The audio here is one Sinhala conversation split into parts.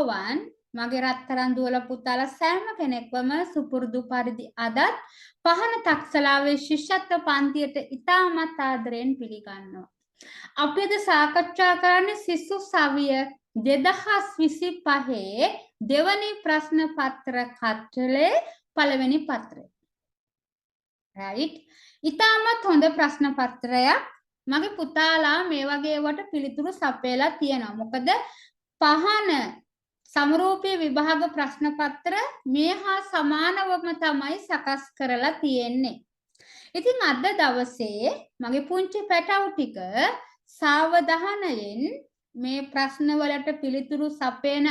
වන් මගේ රත්තරන් දුවලා පුතාලා සෑම කෙනෙක්වම සුපුරුදු පරිදි අදත් පහන තක්සලාවේ ශිෂ්‍යත්ව පන්තියට ඉතාමත් ආදරයෙන් පිළිගන්නවා. අපි අද සාකච්ඡා කරන්නේ සිසු සවිය 2025 දෙවනි ප්‍රශ්න පත්‍ර කට්ටලේ පළවෙනි පත්‍රය. රයිට්. ඉතාමත් හොඳ ප්‍රශ්න පත්‍රයක්. මගේ පුතාලා මේ වගේ ඒවට පිළිතුරු සපයලා තියෙනවා. මොකද පහන සමරූපී විභාග ප්‍රශ්න පත්‍ර මේ හා සමානවම තමයි සකස් කරලා තියෙන්නේ. ඉතින් අද දවසේ මගේ පුංචි පැටවු ටික සාවධානයෙන් මේ ප්‍රශ්නවලට පිළිතුරු සපයන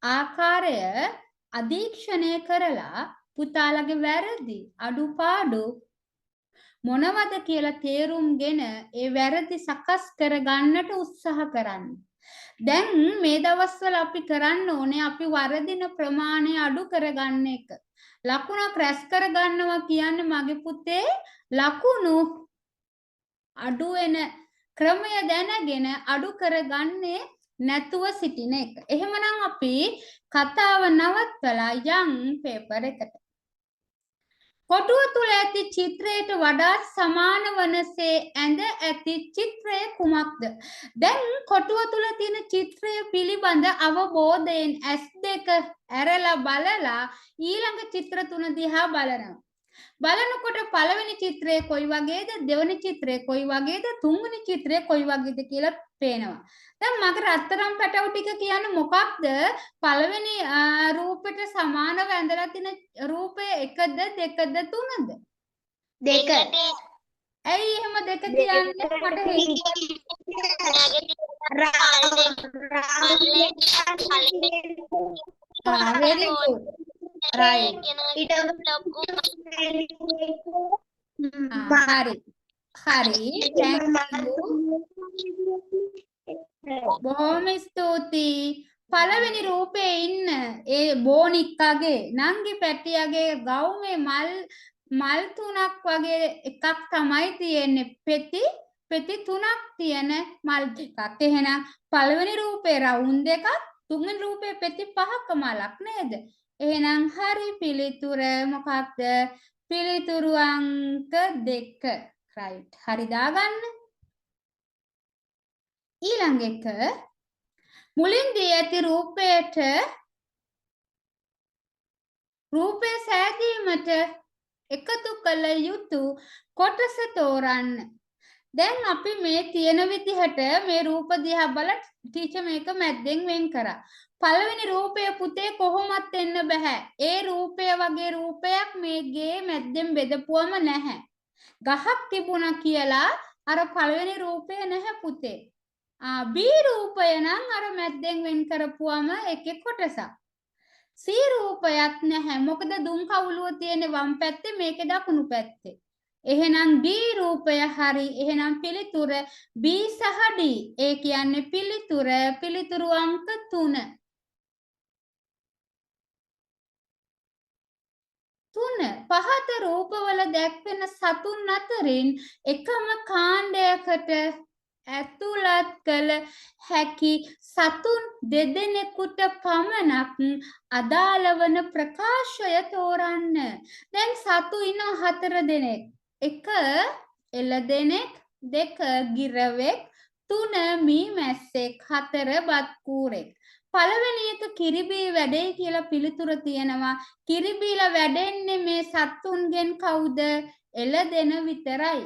ආකාරය අධීක්ෂණය කරලා පුතාලගේ වැරදි අඩුපාඩු මොනවද කියලා තේරුම්ගෙන ඒ වැරදි සකස් කරගන්නට උත්සාහ කරන්න. දැන් මේ දවස්වල අපි කරන්න ඕනේ අපි වරදින ප්‍රමාණය අඩු කරගන්න එක. ලකුණක් රැස් කරගන්නවා කියන්නේ මගේ පුතේ ලකුණු අඩු වෙන ක්‍රමය දැනගෙන අඩු කරගන්නේ නැතුව සිටින එක. එහෙමනම් අපි කතාව නවත්තලා යන් පේපර් එකට. කොටුව තුල ඇති චිත්‍රයට වඩාත් සමාන වනසේ ඇඳ ඇති චිත්‍රය කුමක්ද? දැන් කොටුව තුල තියෙන චිත්‍රය පිළිබඳ අවබෝධයෙන් ඇස් දෙක ඇරලා බලලා ඊළඟ චිත්‍ර තුන දිහා බලනවා. බලනකොට පළවෙනි චිත්‍රය කොයි වගේද, දෙවෙනි චිත්‍රය කොයි වගේද, තුන්වෙනි චිත්‍රය කොයි වගේද කියලා පේනවා. දැන් මගේ රත්තරන් පැටවු ටික කියන්නේ මොකක්ද? පළවෙනි රූපෙට සමානව ඇඳලා තියෙන රූපය එකද, දෙකද, තුනද? දෙක. ඇයි එහෙම දෙක කියන්නේ? මට very good. Right. හරි. හරි. Thank you. බොහොම ස්තුතියි. පළවෙනි රූපේ ඉන්න ඒ බෝනික්කගේ නංගි පැටියාගේ ගවුමේ මල් මල් තුනක් වගේ එකක් තමයි තියෙන්නේ. පෙති පෙති තුනක් තියෙන මල් දෙකක්. එහෙනම් පළවෙනි රූපේ රවුම් දෙකක්, තුන්වෙනි රූපේ පෙති පහක මලක් නේද? එහෙනම් හරි පිළිතුර මොකක්ද? පිළිතුරු අංක 2. රයිට්. හරි දාගන්න. ඊළඟ එක මුලින් දී ඇති රූපයට රූපය සෑදීමට එකතු කළ යුතු කොටස තෝරන්න. දැන් අපි මේ තියෙන විදිහට මේ රූප දිහා බලලා ටීචර් මේක මැද්දෙන් වෙන් කරා. පළවෙනි රූපය පුතේ කොහොමත් එන්න බෑ. ඒ රූපය වගේ රූපයක් මේ ගේ මැද්දෙන් බෙදපුවම නැහැ. ගහක් තිබුණා කියලා අර පළවෙනි රූපය නැහැ පුතේ. B රූපය නම් අර මැද්දෙන් වෙන් කරපුවම ඒකේ කොටසක්. C රූපයක් නැහැ. මොකද දුම් කවුළුව තියෙන වම් පැත්තේ මේකේ දකුණු පැත්තේ. එහෙනම් D රූපය හරි. එහෙනම් පිළිතුර B සහ D. ඒ කියන්නේ පිළිතුර පිළිතුරු අංක 3. 3 පහත රූපවල දැක්වෙන සතුන් අතරින් එකම කාණ්ඩයකට ඇතුළත් කළ හැකි සතුන් දෙදෙනෙකුට පමණක් අදාළ වන ප්‍රකාශය තෝරන්න. දැන් සතු ඉන්න 4 දෙනෙක්. 1 එළදෙනෙක්, 2 ගිරවෙක්, 3 මීමැස්සෙක්, 4 බත් කූරෙක්. පළවෙනි එක කිරිබී වැඩේ කියලා පිළිතුර තියෙනවා. කිරිබීලා වැඩෙන්නේ මේ සත්තුන්ගෙන් කවුද? එළදෙන විතරයි.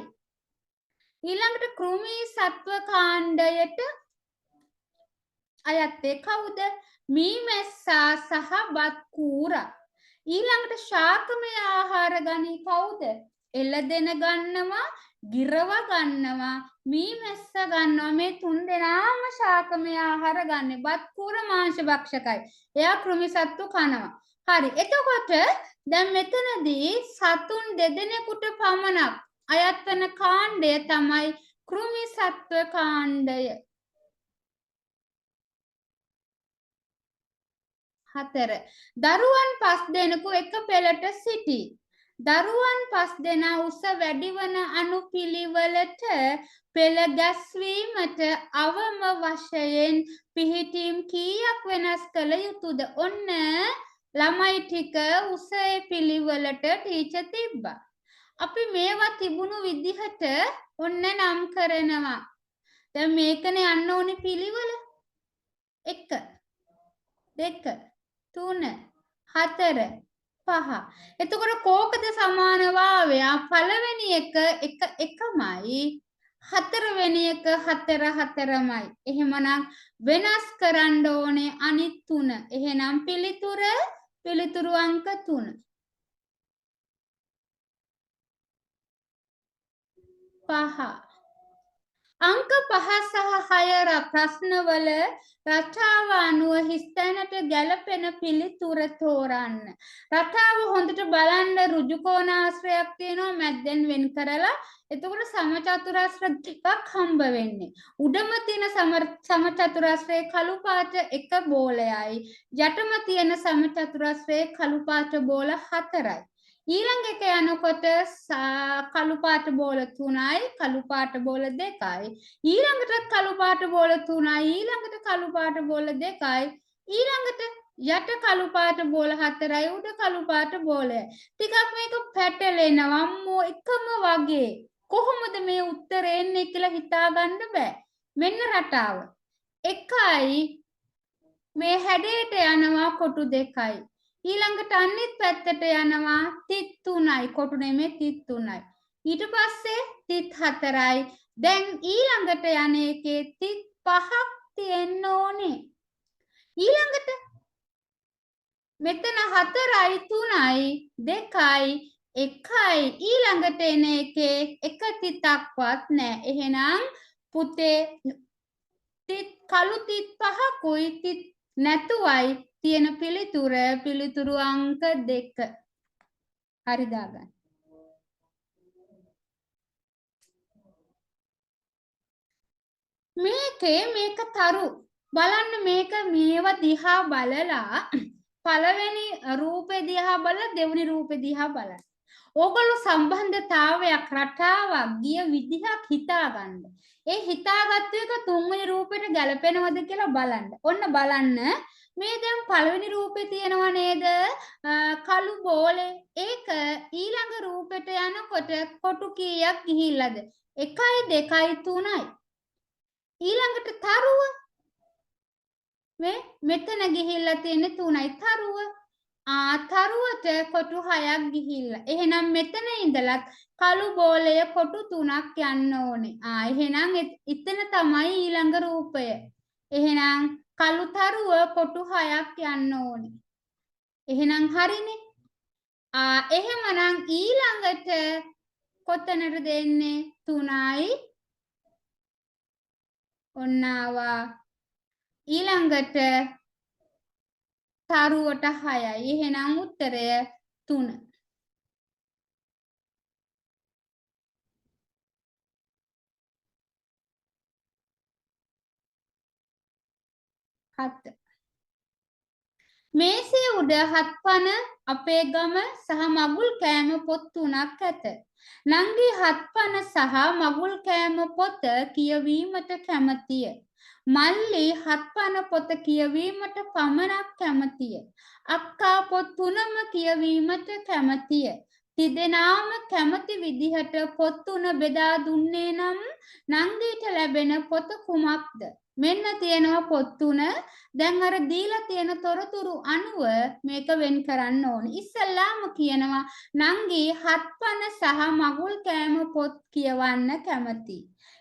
ඊළඟට කෘමි සත්ව කාණ්ඩයට අයත් ඒ කවුද? මීමැස්සා සහ බත් කූරා. ඊළඟට ශාකමය ආහාර ගනී කවුද? එළදෙන ගන්නවා, ගිරව ගන්නවා, මීමැස්ස ගන්නවා. මේ තුන් දෙනාම ශාකමය ආහාර ගන්න. බත් කූර මාංශ භක්ෂකයි. එයා කෘමි සත්තු කනවා. හරි. එතකොට දැන් මෙතනදී සතුන් දෙදෙනෙකුට පමණක් අයත් වන කාණ්ඩය තමයි කෘමි සත්ව කාණ්ඩය. 4 දරුවන් 5 දෙනෙකු එක පෙළට සිටී. දරුවන් 5 දෙනා උස වැඩිවන අනුපිළිවෙලට පෙළ ගැස්වීමට අවම වශයෙන් පිහිටීම් කීයක් වෙනස් කළ යුතුද? ඔන්න ළමයි ටික උසේ පිළිවෙලට ටීචර් තිබ්බා. අපි මේවා තිබුණු විදිහට ඔන්න නම් කරනවා. දැන් මේකනේ යන්න ඕනේ පිළිවෙල. 1 2 3 4 5. එතකොට කෝකද සමාන වාවය? පළවෙනි එක 1 1මයි, හතරවෙනි එක 4 4මයි. එහෙමනම් වෙනස් කරන්න ඕනේ අනිත් තුන. එහෙනම් පිළිතුරු අංක 3. 5. අංක 5 සහ 6 ප්‍රශ්නවල රටාව අනුව හිස්තැනට ගැලපෙන පිළිතුර තෝරන්න. රටාව හොඳට බලන්න, ඍජු කෝණාශ්‍රයක් තියෙනවා මැද්දෙන් වෙන් කරලා. එතකොට සමචතුරස්‍ර ටිකක් හම්බ වෙන්නේ. උඩම තියෙන සමචතුරස්‍රයේ කළු පාට එක බෝලයයි, යටම තියෙන සමචතුරස්‍රයේ කළු පාට බෝල 4යි. ඊළඟ එක යනකොට කළු පාට බෝල 3යි, කළු පාට බෝල 2යි. ඊළඟට කළු පාට බෝල 3යි, ඊළඟට කළු පාට බෝල 2යි, ඊළඟට යට කළු පාට බෝල 4යි, උඩ කළු පාට බෝලයයි. ටිකක් මේක පැටලෙනවා අම්මෝ, එකම වගේ. කොහොමද මේ උත්තර එන්නේ කියලා හිතා ගන්න බෑ. මෙන්න රටාව. 1යි මේ හැඩයට යනවා කොටු 2යි. ඊළඟට අනිත් පැත්තට යනවා තිත් 3යි, කොටු නෙමෙයි තිත් 3යි. ඊට පස්සේ තිත් 4යි. දැන් ඊළඟට යන එකේ තිත් 5ක් තියෙන්න ඕනේ. ඊළඟට මෙතන 4යි 3යි 2යි 1යි. ඊළඟට එන එකේ එක තිතක්වත් නෑ. එහෙනම් පුතේ තිත් කළු තිත් 5කුයි තිත් නැතුවයි තියෙන පිළිතුරු අංක 2. හරි දාගන්න. මේකේ මේක තරු බලන්න, මේක මේවා දිහා බලලා පළවෙනි රූපේ දිහා බලලා දෙවෙනි රූපේ දිහා බලන්න. ඕගොල්ලෝ සම්බන්ධතාවයක් රටාවක් ගිය විදිහක් හිතා ගන්න. ඒ හිතාගත්තු එක තුන්වෙනි රූපෙට ගැලපෙනවද කියලා බලන්න. ඔන්න බලන්න, මේ දැන් පළවෙනි රූපේ තියෙනවා නේද කළු බෝලේ. ඒක ඊළඟ රූපෙට යනකොට කොටු කීයක් ගිහිල්ලාද? 1යි 2යි 3යි. ඊළඟට තරුව මේ මෙතන ගිහිල්ලා තියෙන 3යි. තරුව තරුවට කොටු 6ක් ගිහිල්ලා. එහෙනම් මෙතන ඉඳලත් කළු බෝලය කොටු 3ක් යන්න ඕනේ. එහෙනම් එතන තමයි ඊළඟ රූපය. එහෙනම් කළු තරුව කොටු 6ක් යන්න ඕනේ. එහෙනම් හරිනේ. එහෙමනම් ඊළඟට කොතනට දෙන්නේ? 3යි. ඔන්න ආවා. ඊළඟට තරුවට 6යි. එහෙනම් උත්තරය 3. 7. මේසේ උඩ හත්පන අපේ ගම සහ මගුල් කෑම පොත් 3ක් ඇත. නංගි හත්පන සහ මගුල් කෑම පොත කියවීමට කැමතිය. මල්ලි හත්පන පොත කියවීමට පමණක් කැමතිය. අක්කා පොත් 3ම කියවීමට කැමතිය. තිදෙනාම කැමති විදිහට පොත් 3 බෙදා දුන්නේ නම් නංගිට ලැබෙන පොත කුමක්ද? මෙන්න තියෙනවා පොත් 3. දැන් අර දීලා තියෙන තොරතුරු අනුව මේක වෙන් කරන්න ඕනේ. ඉස්සෙල්ලාම කියනවා නංගි හත්පන සහ මගුල් කෑම පොත් කියවන්න කැමති.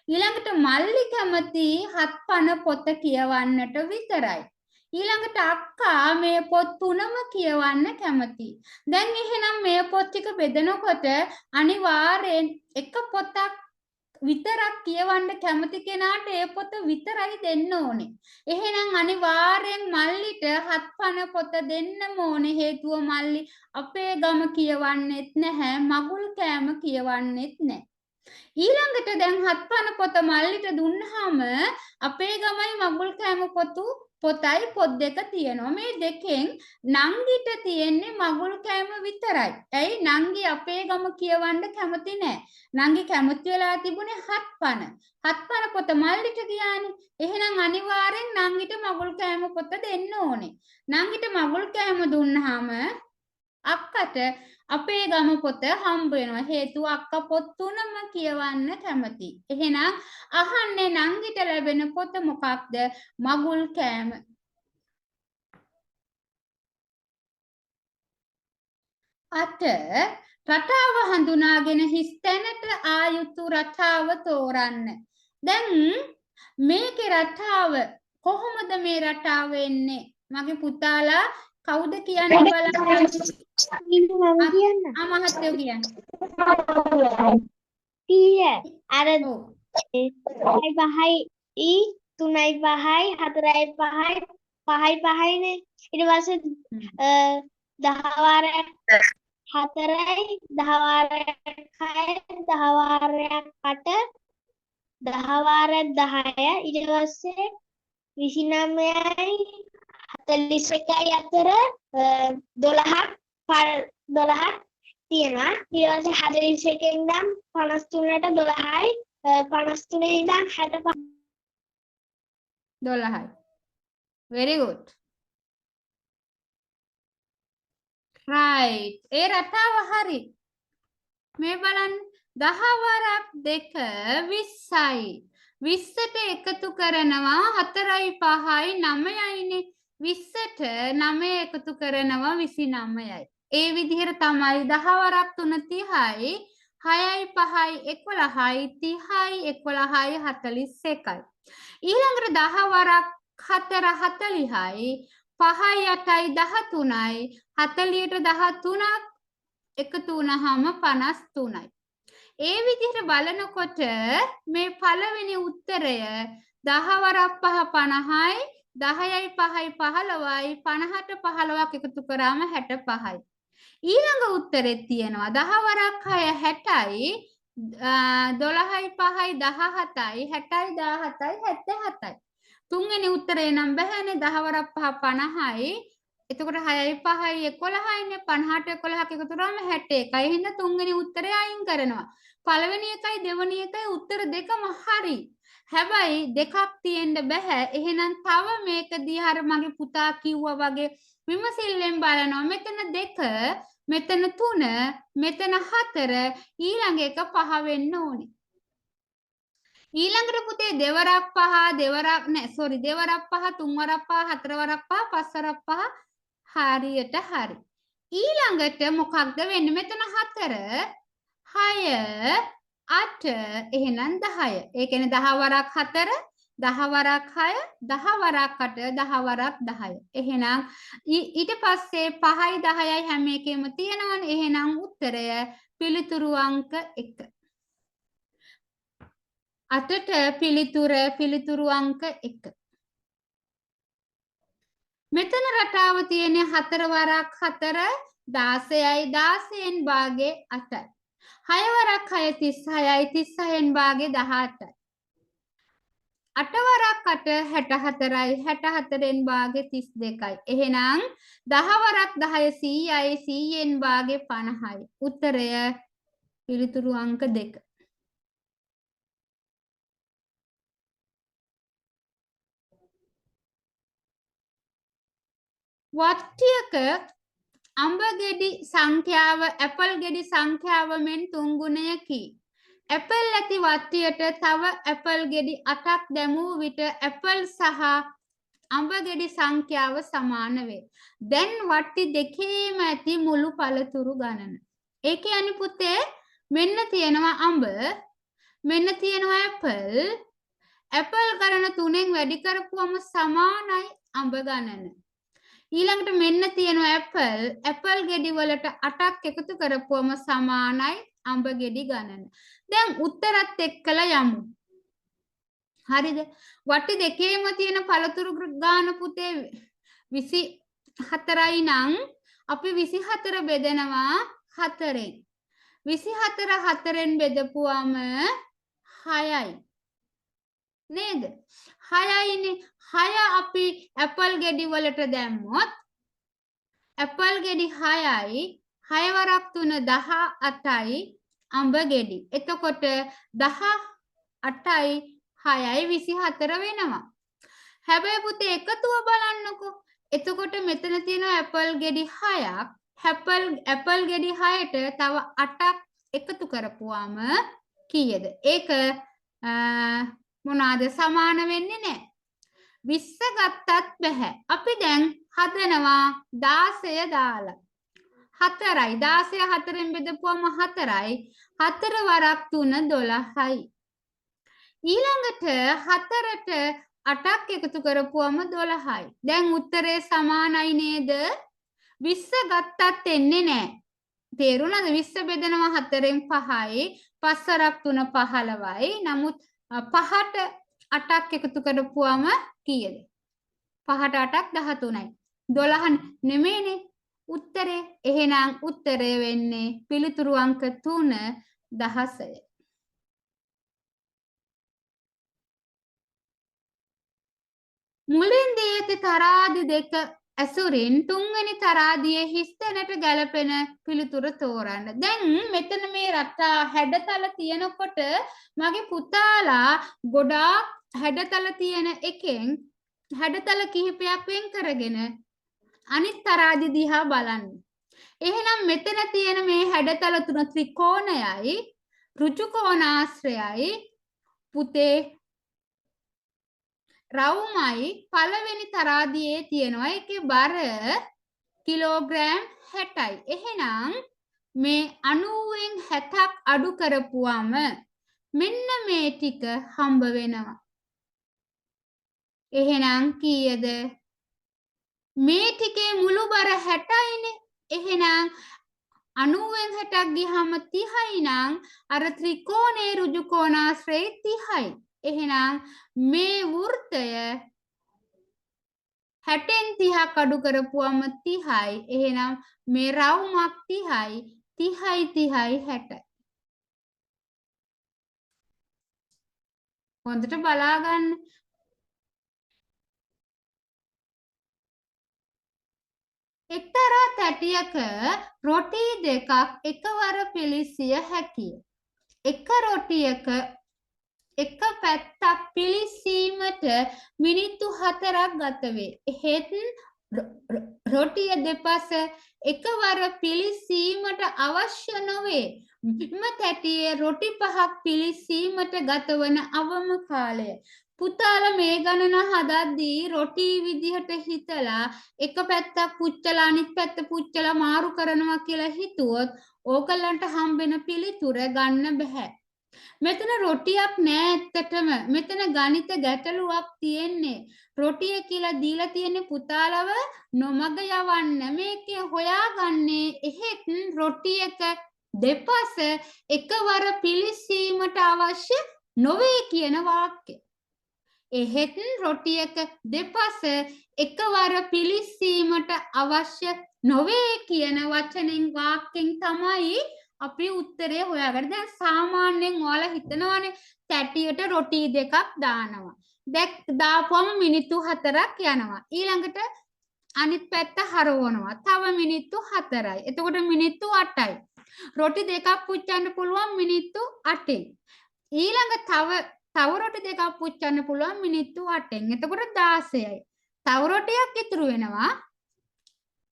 ඊළඟට මල්ලි කැමති හත්පන පොත කියවන්නට විතරයි. ඊළඟට අක්කා මේ පොත් 3ම කියවන්න කැමති. දැන් එහෙනම් මේ පොත් ටික බෙදනකොට අනිවාර්යෙන් එක පොතක් විතරක් කියවන්න කැමති කෙනාට ඒ පොත විතරයි දෙන්න ඕනේ. එහෙනම් අනිවාර්යෙන් මල්ලිට හත්පන පොත දෙන්නම ඕනේ. හේතුව මල්ලි අපේ ගම කියවන්නෙත් නැහැ, මගුල් කෑම කියවන්නෙත් නැහැ. ඊළඟට දැන් හත්පන පොත මල්ලිට දුන්නාම අපේ ගමයි මගුල් කෑම පොතු පොතයි පොත් දෙක තියෙනවා. මේ දෙකෙන් නංගිට තියෙන්නේ මගුල් කෑම විතරයි. ඇයි නංගි අපේ ගම කියවන්න කැමති නෑ. නංගි කැමති වෙලා තිබුණේ හත්පන. හත්පන පොත මල්ලිට ගියානේ. එහෙනම් අනිවාර්යෙන් නංගිට මගුල් කෑම පොත දෙන්න ඕනේ. නංගිට මගුල් කෑම දුන්නාම අක්කට අපේ ගම පොත හම්බ වෙනවා. හේතුව අක්කා පොත් තුනම කියවන්න කැමති. එහෙනම් අහන්නේ නංගිට ලැබෙන පොත මොකක්ද? මගුල් කෑම. අට රටාව හඳුනාගෙන හිස් තැනට ආයුතු රටාව තෝරන්න. දැන් මේකේ රටාව කොහොමද මේ රටාව එන්නේ? මගේ පුතාලා කවුද කියන්නේ බලන්න. මම කියන්න. ආ මහත්තයෝ කියන්න. ටීචර් අර ඔව්. 3යි 5යි 3යි 5යි 4යි 5යි 5යි 5යිනේ. ඊට පස්සේ 10 වාරයක් 4යි 10 වාරයක් 6යි 10 වාරයක් 8 10 වාරයක් 10 ඊට පස්සේ 29යි 41යි අතර 12ක් 12ක් තියෙනවා. ඊට පස්සේ 41 ඉඳන් 53ට 12යි 53 ඉඳන් 65 12යි. Very good. Right. ඒ රටාව හරි. මේ බලන්න 10 වරක් 2 20යි. 20ට එකතු කරනවා 4යි 5යි 9යිනේ. 20ට 9 එකතු කරනවා 29යි. ඒ විදිහට තමයි 10 වරක් 3 30යි, 6යි 5යි 11යි, 30යි 11යි 41යි. ඊළඟට 10 වරක් 4 40යි, 5යි 8යි 13යි, 40ට 13ක් එකතු වුණාම 53යි. ඒ විදිහට බලනකොට මේ පළවෙනි උත්තරය 10 වරක් 5 50යි, 10යි 5යි 15යි, 50ට 15ක් එකතු කරාම 65යි. ඊළඟ උත්තරෙත් තියෙනවා 10 වරක් 6 60යි, 12යි 5යි 17යි, 60යි 17යි 77යි. තුන්වෙනි උත්තරේ නම් බැහැනේ 10 වරක් 5 50යි. එතකොට 6යි 5යි 11යිනේ 50ට 11ක් එකතු කරාම 61යි. එහෙනම් තුන්වෙනි උත්තරේ අයින් කරනවා. පළවෙනි එකයි දෙවෙනි එකයි උත්තර දෙකම හරි. හැබැයි දෙකක් තියෙන්න බැහැ. එහෙනම් තව මේක දිහා අර මගේ පුතා කිව්වා වගේ විමසිල්ලෙන් බලනවා. මෙතන 2, මෙතන 3, මෙතන 4, ඊළඟ එක 5 වෙන්න ඕනේ. ඊළඟට පුතේ දෙවරක් පහ දෙවරක් නෑ සෝරි දෙවරක් පහ තුන්වරක් පහ හතරවරක් පහ පස්වරක් පහ හරියට හරි. ඊළඟට මොකක්ද වෙන්නේ? මෙතන 4 6 8 එහෙනම් 10. ඒ කියන්නේ 10 වරක් 4 10 වරක් 6 10 වරක් 8 10 වරක් 10. එහෙනම් ඊට පස්සේ 5යි 10යි හැම එකෙම තියෙනවනේ. එහෙනම් උත්තරය පිළිතුරු අංක 1. 8ට පිළිතුරු අංක 1. මෙතන රටාව තියෙන්නේ 4 වරක් 4 16යි 16න් භාගේ 8යි. 6 වරක් 6 36යි 36න් භාගේ 18යි. 8 වරක් 8 64යි 64න් භාගේ 32යි. එහෙනම් 10 වරක් 10 100යි 100න් භාගේ 50යි. උත්තරය පිළිතුරු අංක 2. වට්ටියක අඹ ගෙඩි සංඛ්‍යාව ඇපල් ගෙඩි සංඛ්‍යාව මෙන් තුන් ගුණයකි. ඇපල් ඇති වට්ටියට තව ඇපල් ගෙඩි 8ක් දැමූ විට ඇපල් සහ අඹ ගෙඩි සංඛ්‍යාව සමාන වේ. දැන් වට්ටි දෙකේම ඇති මුළු පළතුරු ගණන. ඒ කියන්නේ පුතේ මෙන්න තියෙනවා අඹ, මෙන්න තියෙනවා ඇපල්. ඇපල් ගණන 3න් වැඩි කරපුවම සමානයි අඹ ගණන. ඊළඟට මෙන්න තියෙනවා ඇපල්. ඇපල් ගෙඩි වලට 8ක් එකතු කරපුවම සමානයි අඹ ගෙඩි ගණන. දැන් උත්තරත් එක්කලා යමු. හරිද? වටි දෙකේම තියෙන පළතුරු ගාන පුතේ 24යි නම් අපි 24 බෙදෙනවා 4ෙන්. 24 4ෙන් බෙදපුවම 6යි. නේද? 6යිනේ. 6 අපි ඇපල් ගෙඩි වලට දැම්මොත් ඇපල් ගෙඩි 6යි, 6 වරක් 3 18යි අඹ ගෙඩි. එතකොට 18යි 6යි 24 වෙනවා. හැබැයි පුතේ එකතුව බලන්නකෝ. එතකොට මෙතන තියෙනවා ඇපල් ගෙඩි 6ක්. ඇපල් ගෙඩි 6ට තව 8ක් එකතු කරපුවාම කීයද? ඒක මොනවාද සමාන වෙන්නේ නැහැ. 20 ගත්තත් බැහැ. අපි දැන් හදනවා 16 දාලා. 4යි 16 4ෙන් බෙදපුවම 4යි. 4 වරක් 3 12යි. ඊළඟට 4ට 8ක් එකතු කරපුවම 12යි. දැන් උත්තරේ සමානයි නේද? 20 ගත්තත් එන්නේ නැහැ. තේරුණාද? 20 බෙදනවා 4ෙන් 5යි. 5 වරක් 3 15යි. නමුත් 5ට 8ක් එකතු කරපුවම කීයද? 5ට 8ක් 13යි. 12 නෙමෙයිනේ උත්තරේ. එහෙනම් උත්තරය වෙන්නේ පිළිතුරු අංක 3 16. මුලින් දී ඇති තරාදි දෙක ඇසුරින් තුන්වෙනි තරාදියේ හිස් තැනට ගැලපෙන පිළිතුර තෝරන්න. දැන් මෙතන මේ රටා හැඩතල තියෙනකොට මගේ පුතාලා ගොඩාක් හැඩතල තියෙන එකෙන් හැඩතල කිහිපයක් වෙන් කරගෙන අනිත් තරාදි දිහා බලන්න. එහෙනම් මෙතන තියෙන මේ හැඩතල තුන ත්‍රිකෝණයයි ඍජු කෝණාශ්‍රයයි පුතේ රවුමයි පළවෙනි තරාදියේ තියෙනවා. ඒකේ බර කිලෝග්‍රෑම් 60යි. එහෙනම් මේ 90න් 60ක් අඩු කරපුවම මෙන්න මේ ටික හම්බ වෙනවා. එහෙනම් කීයද? මේ ටිකේ මුළු බර 60යිනේ. එහෙනම් 90න් 60ක් ගියාම 30යි නම් අර ත්‍රිකෝණයේ ඍජු කෝණාශ්‍රය 30යි. එහෙනම් මේ වෘත්තය 60න් 30ක් අඩු කරපුවම 30යි. එහෙනම් මේ රවුමක් 30යි. 30යි 30යි 60යි. හොඳට බලා ගන්න. එක්තරා තැටියක රොටි දෙකක් එකවර පිළිසිය හැකිය. එක රොටියක එක පැත්තක් පිළිසීමට මිනිත්තු 4ක් ගත වේ. එහෙත් රොටිය දෙපස එකවර පිළිසීමට අවශ්‍ය නොවේ. මෙම තැටියේ රොටි 5ක් පිළිසීමට ගතවන අවම කාලය. පුතාලා මේ ගණන හදද්දී රොටි විදිහට හිතලා එක පැත්තක් පුච්චලා අනිත් පැත්ත පුච්චලා මාරු කරනවා කියලා හිතුවොත් ඕගලන්ට හම්බෙන පිළිතුර ගන්න බැහැ. මෙතන රොටියක් නෑ ඇත්තටම. මෙතන ගණිත ගැටලුවක් තියෙන්නේ. රොටිය කියලා දීලා තියෙන්නේ පුතාලව නොමග යවන්න. මේකේ හොයාගන්නේ එහෙත් රොටියක දෙපස එකවර පිළිසීමට අවශ්‍ය නොවේ කියන වාක්‍ය. එහෙත් රොටියක දෙපස එකවර පිළිසීමට අවශ්‍ය නොවේ කියන වචනෙන් වාක්‍යෙන් තමයි අපි උත්තරය හොයාගන්න. දැන් සාමාන්‍යයෙන් ඔයාලා හිතනවානේ තැටියට රොටි දෙකක් දානවා. දැක් දාපුවම මිනිත්තු 4ක් යනවා. ඊළඟට අනිත් පැත්ත හරවනවා. තව මිනිත්තු 4යි. එතකොට මිනිත්තු 8යි. රොටි දෙකක් පුච්චන්න පුළුවන් මිනිත්තු 8න්. ඊළඟ තව රොටි දෙකක් පුච්චන්න පුළුවන් මිනිත්තු 8න්. එතකොට 16යි. තව රොටියක් ඉතුරු වෙනවා.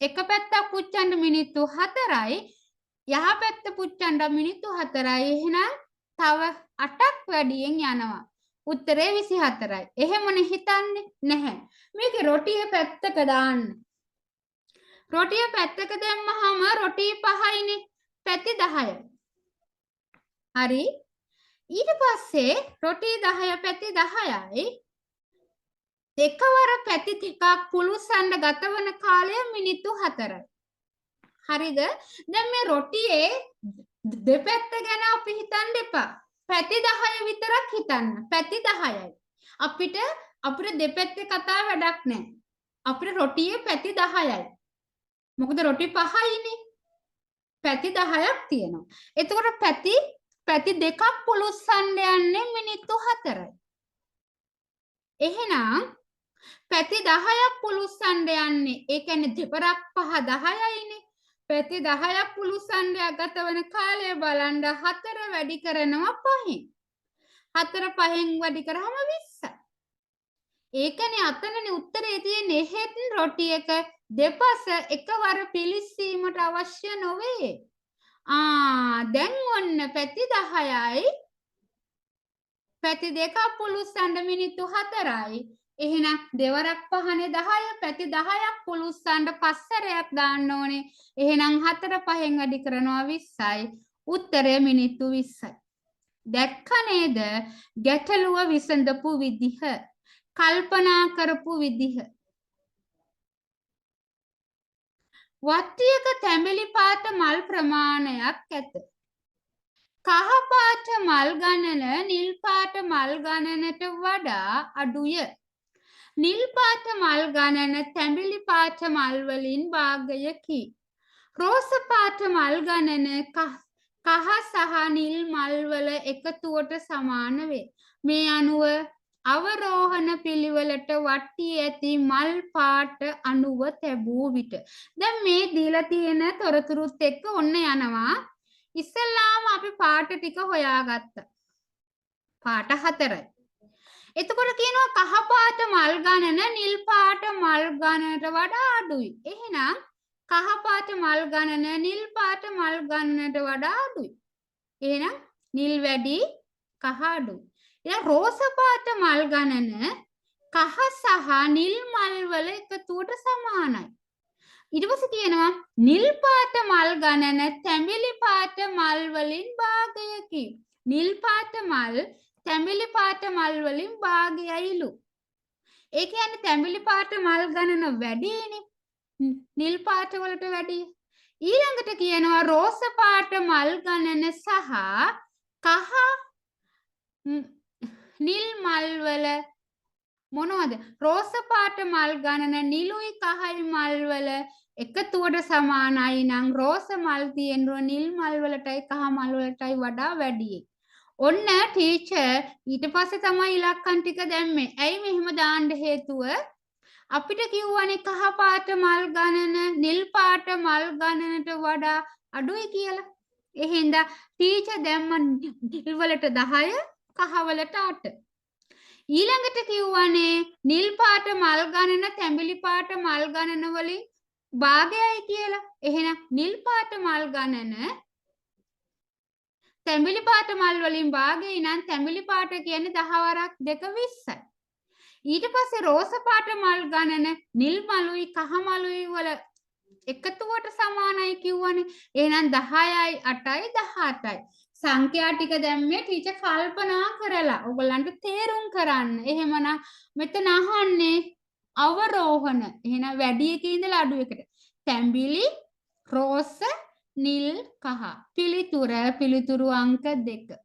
එක පැත්තක් පුච්චන්න මිනිත්තු 4යි. යහ පැත්ත පුච්චන්න මිනිත්තු 4යි. එහෙනම් තව 8ක් වැඩියෙන් යනවා. උත්තරේ 24යි. එහෙමනේ හිතන්නේ නැහැ. මේකේ රොටිය පැත්තක දාන්න. රොටිය පැත්තක දැම්මහම රොටි 5යිනේ. පැති 10යි. හරි. ඊට පස්සේ රොටි 10 පැති 10යි. එකවර පැති ටිකක් පුලුස්සන්න ගතවන කාලය මිනිත්තු 4යි. හරිද? දැන් මේ රොටියේ දෙපැත්ත ගැන අපි හිතන්න එපා. පැති 10 විතරක් හිතන්න. පැති 10යි. අපිට දෙපැත්තේ කතා වැඩක් නෑ. අපිට රොටියේ පැති 10යි. මොකද රොටි 5යිනේ. පැති 10ක් තියෙනවා. එතකොට පැති දෙකක් පුලුස්සන්න යන්නේ මිනිත්තු 4යි. එහෙනම් පැති 10ක් පුළුස්සන්න යන්නේ. ඒ කියන්නේ දෙපරක් පහ 10යිනේ. පැති 10ක් පුළුස්සන්න ගත වෙන කාලය බලන්න 4 වැඩි කරනවා 5න්. 4 5න් වැඩි කරාම 20යි. ඒ කියන්නේ අතනනේ උත්තරේ තියෙන්නේ. එහෙත් රොටි එක දෙපස එකවර පිලිස්සීමට අවශ්‍ය නොවේ. දැන් ඔන්න පැති 10යි පැති දෙකක් පුළුස්සන්න මිනිත්තු 4යි. එහෙනම් දෙවරක් පහනේ 10, පැති 10ක් පුළුස්සන්න පස් සැරයක් දාන්න ඕනේ. එහෙනම් 4 පහෙන් වැඩි කරනවා 20යි. උත්තරය මිනිත්තු 20යි. දැක්ක නේද ගැටලුව විසඳපු විදිහ, කල්පනා කරපු විදිහ. වට්ටියක තැඹිලි පාට මල් ප්‍රමාණයක් ඇත. කහ පාට මල් ගණන නිල් පාට මල් ගණනට වඩා අඩුය. නිල් පාට මල් ගණන තැඹිලි පාට මල් වලින් භාගයකි. රෝස පාට මල් ගණන කහ සහ නිල් මල් වල එකතුවට සමාන වේ. මේ අනුව අවරෝහණ පිළිවෙලට වට්ටි ඇති මල් පාට අනුව තැබූ විට. දැන් මේ දීලා තියෙන තොරතුරුත් එක්ක ඔන්න යනවා. ඉස්සෙල්ලාම අපි පාට ටික හොයාගත්තා. පාට 4යි. එතකොට කියනවා කහ පාට මල් ගණන නිල් පාට මල් ගණනට වඩා අඩුයි. එහෙනම් කහ පාට මල් ගණන නිල් පාට මල් ගණනට වඩා අඩුයි. එහෙනම් නිල් වැඩි කහ අඩුයි. එහෙනම් රෝස පාට මල් ගණන කහ සහ නිල් මල් වල එකතුවට සමානයි. ඊට පස්සේ කියනවා නිල් පාට මල් ගණන තැඹිලි පාට මල් වලින් භාගයකි. නිල් පාට මල් තැඹිලි පාට මල් වලින් භාගයයිලු. ඒ කියන්නේ තැඹිලි පාට මල් ගණන වැඩිනේ නිල් පාට වලට වැඩිය. ඊළඟට කියනවා රෝස පාට මල් ගණන සහ කහ නිල් මල් වල මොනවද? රෝස පාට මල් ගණන නිලුයි කහයි මල් වල එකතුවට සමානයි නම් රෝස මල් තියෙනවා නිල් මල් වලටයි කහ මල් වලටයි වඩා වැඩි. ඔන්න ටීචර් ඊට පස්සේ තමයි ඉලක්කම් ටික දැම්මේ. ඇයි මෙහෙම දාන්න හේතුව? අපිට කිව්වනේ කහ පාට මල් ගණන නිල් පාට මල් ගණනට වඩා අඩුයි කියලා. එහෙනම් ටීචර් දැම්ම නිල් වලට 10 කහ වලට 8. ඊළඟට කිව්වනේ නිල් පාට මල් ගණන තැඹිලි පාට මල් ගණන වලින් භාගයයි කියලා. එහෙනම් නිල් පාට මල් ගණන තැඹිලි පාට මල් වලින් භාගයයි නම් තැඹිලි පාට කියන්නේ 10 වරක් 2 20යි. ඊට පස්සේ රෝස පාට මල් ගණන නිල් මලුයි කහ මලුයි වල එකතුවට සමානයි කිව්වනේ. එහෙනම් 10යි 8යි 18යි. සංඛ්‍යා ටික දැම්මේ ටීචර් කල්පනා කරලා ඔයගොල්ලන්ට තේරුම් කරන්න. එහෙමනම් මෙතන අහන්නේ අවරෝහණ. එහෙනම් වැඩි එකේ ඉඳලා අඩු එකට. තැඹිලි, රෝස, නිල්, කහ. පිළිතුර පිළිතුරු අංක 2.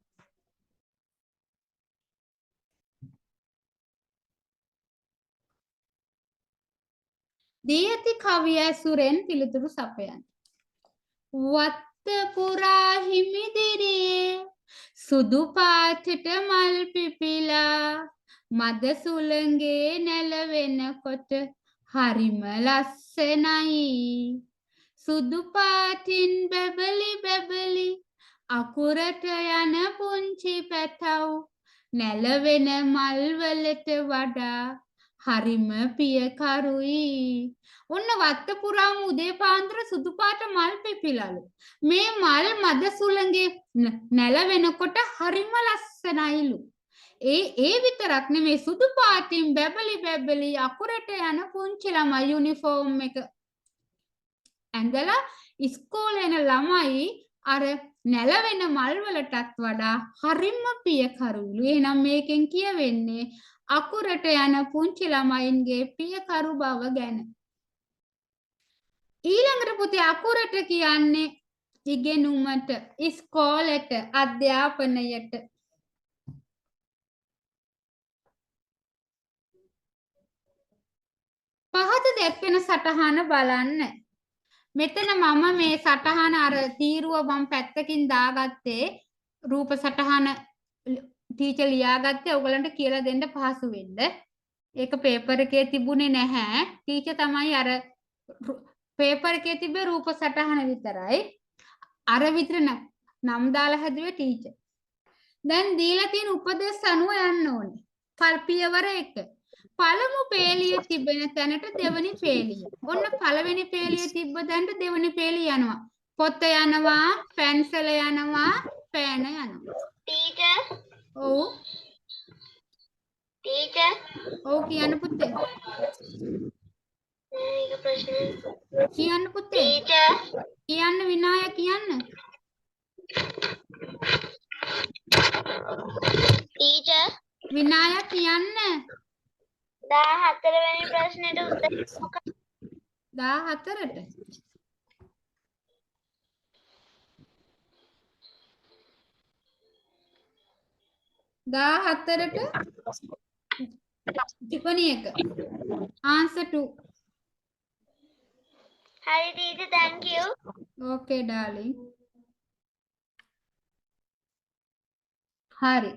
දී ඇති කවිය ඇසුරෙන් පිළිතුරු සපයන්න. වත්ත පුරා හිමිදිරියේ සුදු පාටට මල් පිපිලා මද සුළඟේ නැලවෙනකොට හරිම ලස්සනයි. සුදු පාටින් බැබලි බැබලි අකුරට යන පුංචි පැටව් නැලවෙන මල් වලට වඩා හරිම පියකරුයි. ඔන්න වත්ත පුරාම උදේ පාන්දර සුදු පාට මල් පිපිලලු. මේ මල් මද සුළඟේ නැලවෙනකොට හරිම ලස්සනයිලු. ඒ විතරක් නෙමෙයි සුදු පාටින් බැබලි බැබලි අකුරට යන පුංචි ළමයි යුනිෆෝම් එක ඇඳලා ඉස්කෝලේ යන ළමයි අර නැලවෙන මල් වලටත් වඩා හරිම පියකරුලු. එහෙනම් මේකෙන් කියවෙන්නේ අකුරට යන පුංචි ළමයින්ගේ පියකරු බව ගැන. ඊළඟට පුතේ අකුරට කියන්නේ ඉගෙනුමට, ඉස්කෝලෙට, අධ්‍යාපනයට. පහත දැක්වෙන සටහන බලන්න. මෙතන මම මේ සටහන අර තීරුව මම පැත්තකින් දාගත්තේ රූප සටහන ටීචර් ලියාගත්තේ ඔයගලන්ට කියලා දෙන්න පහසු වෙන්න. ඒක පේපර් එකේ තිබුණේ නැහැ. ටීචර් තමයි අර පේපර් එකේ තිබ්බේ රූප සටහන විතරයි. අර විතර නම් දාලා හැදුවේ ටීචර්. දැන් දීලා තියෙන උපදෙස් අනුව යන්න ඕනේ. පියවර 1. පළමු පේලිය තිබෙන තැනට දෙවනි පේලිය. ඔන්න පළවෙනි පේලිය තිබ්බ තැනට දෙවනි පේලිය යනවා. පොත යනවා, පැන්සල යනවා, පෑන යනවා. ටීචර්. ඔව්. ටීචර්. ඔව් කියන්න පුතේ. මේක ප්‍රශ්නේ. කියන්න පුතේ. ටීචර්. කියන්න විනාය කියන්න. ටීචර්. විනාය කියන්න. 14 වෙනි ප්‍රශ්නෙට උත්තර මොකක්ද? 14ට. 14ට දෙවෙනි එක. Answer 2. හරි teacher, thank you. Okay darling. හරි.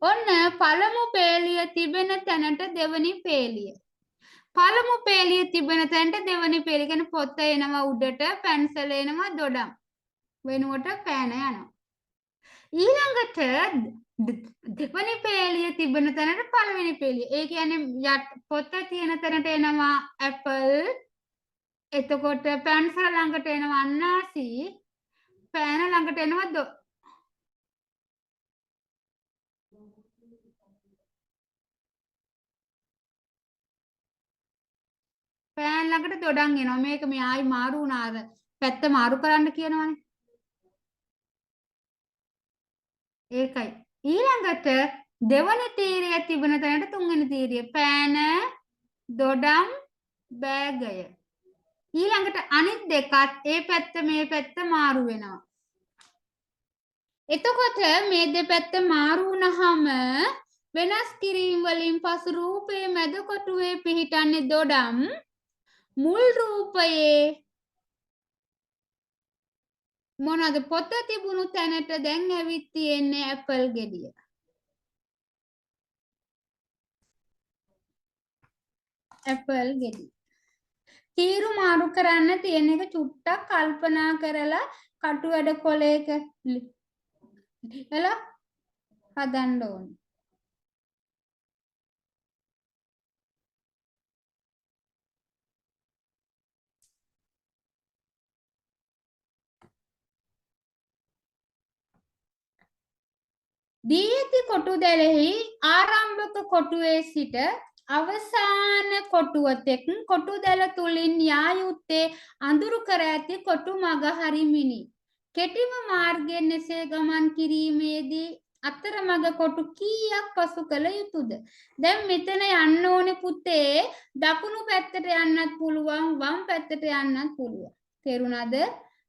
ඔන්න පළමු පේලිය තිබෙන තැනට දෙවනි පේලිය. පළමු පේලිය තිබෙන තැනට දෙවනි පේලිය. කියන්නේ පොත එනවා උඩට, පැන්සල එනවා දොඩම්. වෙනුවට පෑන යනවා. ඊළඟට දෙවනි පේලිය තිබෙන තැනට පළවෙනි පේලිය. ඒ කියන්නේ පොත තියෙන තැනට එනවා ඇපල්. එතකොට පැන්සල ළඟට එනවා අන්නාසි. පෑන ළඟට එනවා පෑන් ළඟට දොඩම් එනවා. මේක මේ ආයි මාරු වුණා. අර පැත්ත මාරු කරන්න කියනවනේ. ඒකයි. ඊළඟට දෙවනි තීරය තිබෙන තැනට තුන්වෙනි තීරය. පෑන, දොඩම්, බෑගය. ඊළඟට අනිත් දෙකත් ඒ පැත්ත මේ පැත්ත මාරු වෙනවා. එතකොට මේ දෙපැත්ත මාරු වුණාම වෙනස් කිරීම වලින් පසු රූපයේ මැද කොටුවේ පිහිටන්නේ දොඩම්. මුල් රූපයේ මොනවද පොත තිබුණු තැනට දැන් ඇවිත් තියෙන්නේ ඇපල් ගෙඩිය. ඇපල් ගෙඩිය. තීරු මාරු කරන්න තියෙන එක චුට්ටක් කල්පනා කරලා කටු වැඩ කොලයක ලියලා හදන්න ඕනේ. දී ඇති කොටු දැලෙහි ආරම්භක කොටුවේ සිට අවසාන කොටුව තෙක් කොටු දැල තුලින් යා යුත්තේ අඳුරු කර ඇති කොටු මග හරිමිනි. කෙටිම මාර්ගයෙන් එසේ ගමන් කිරීමේදී අතරමඟ කොටු කීයක් පසු කළ යුතුද? දැන් මෙතන යන්න ඕනේ පුතේ දකුණු පැත්තට යන්නත් පුළුවන් වම් පැත්තට යන්නත් පුළුවන්. තේරුණාද?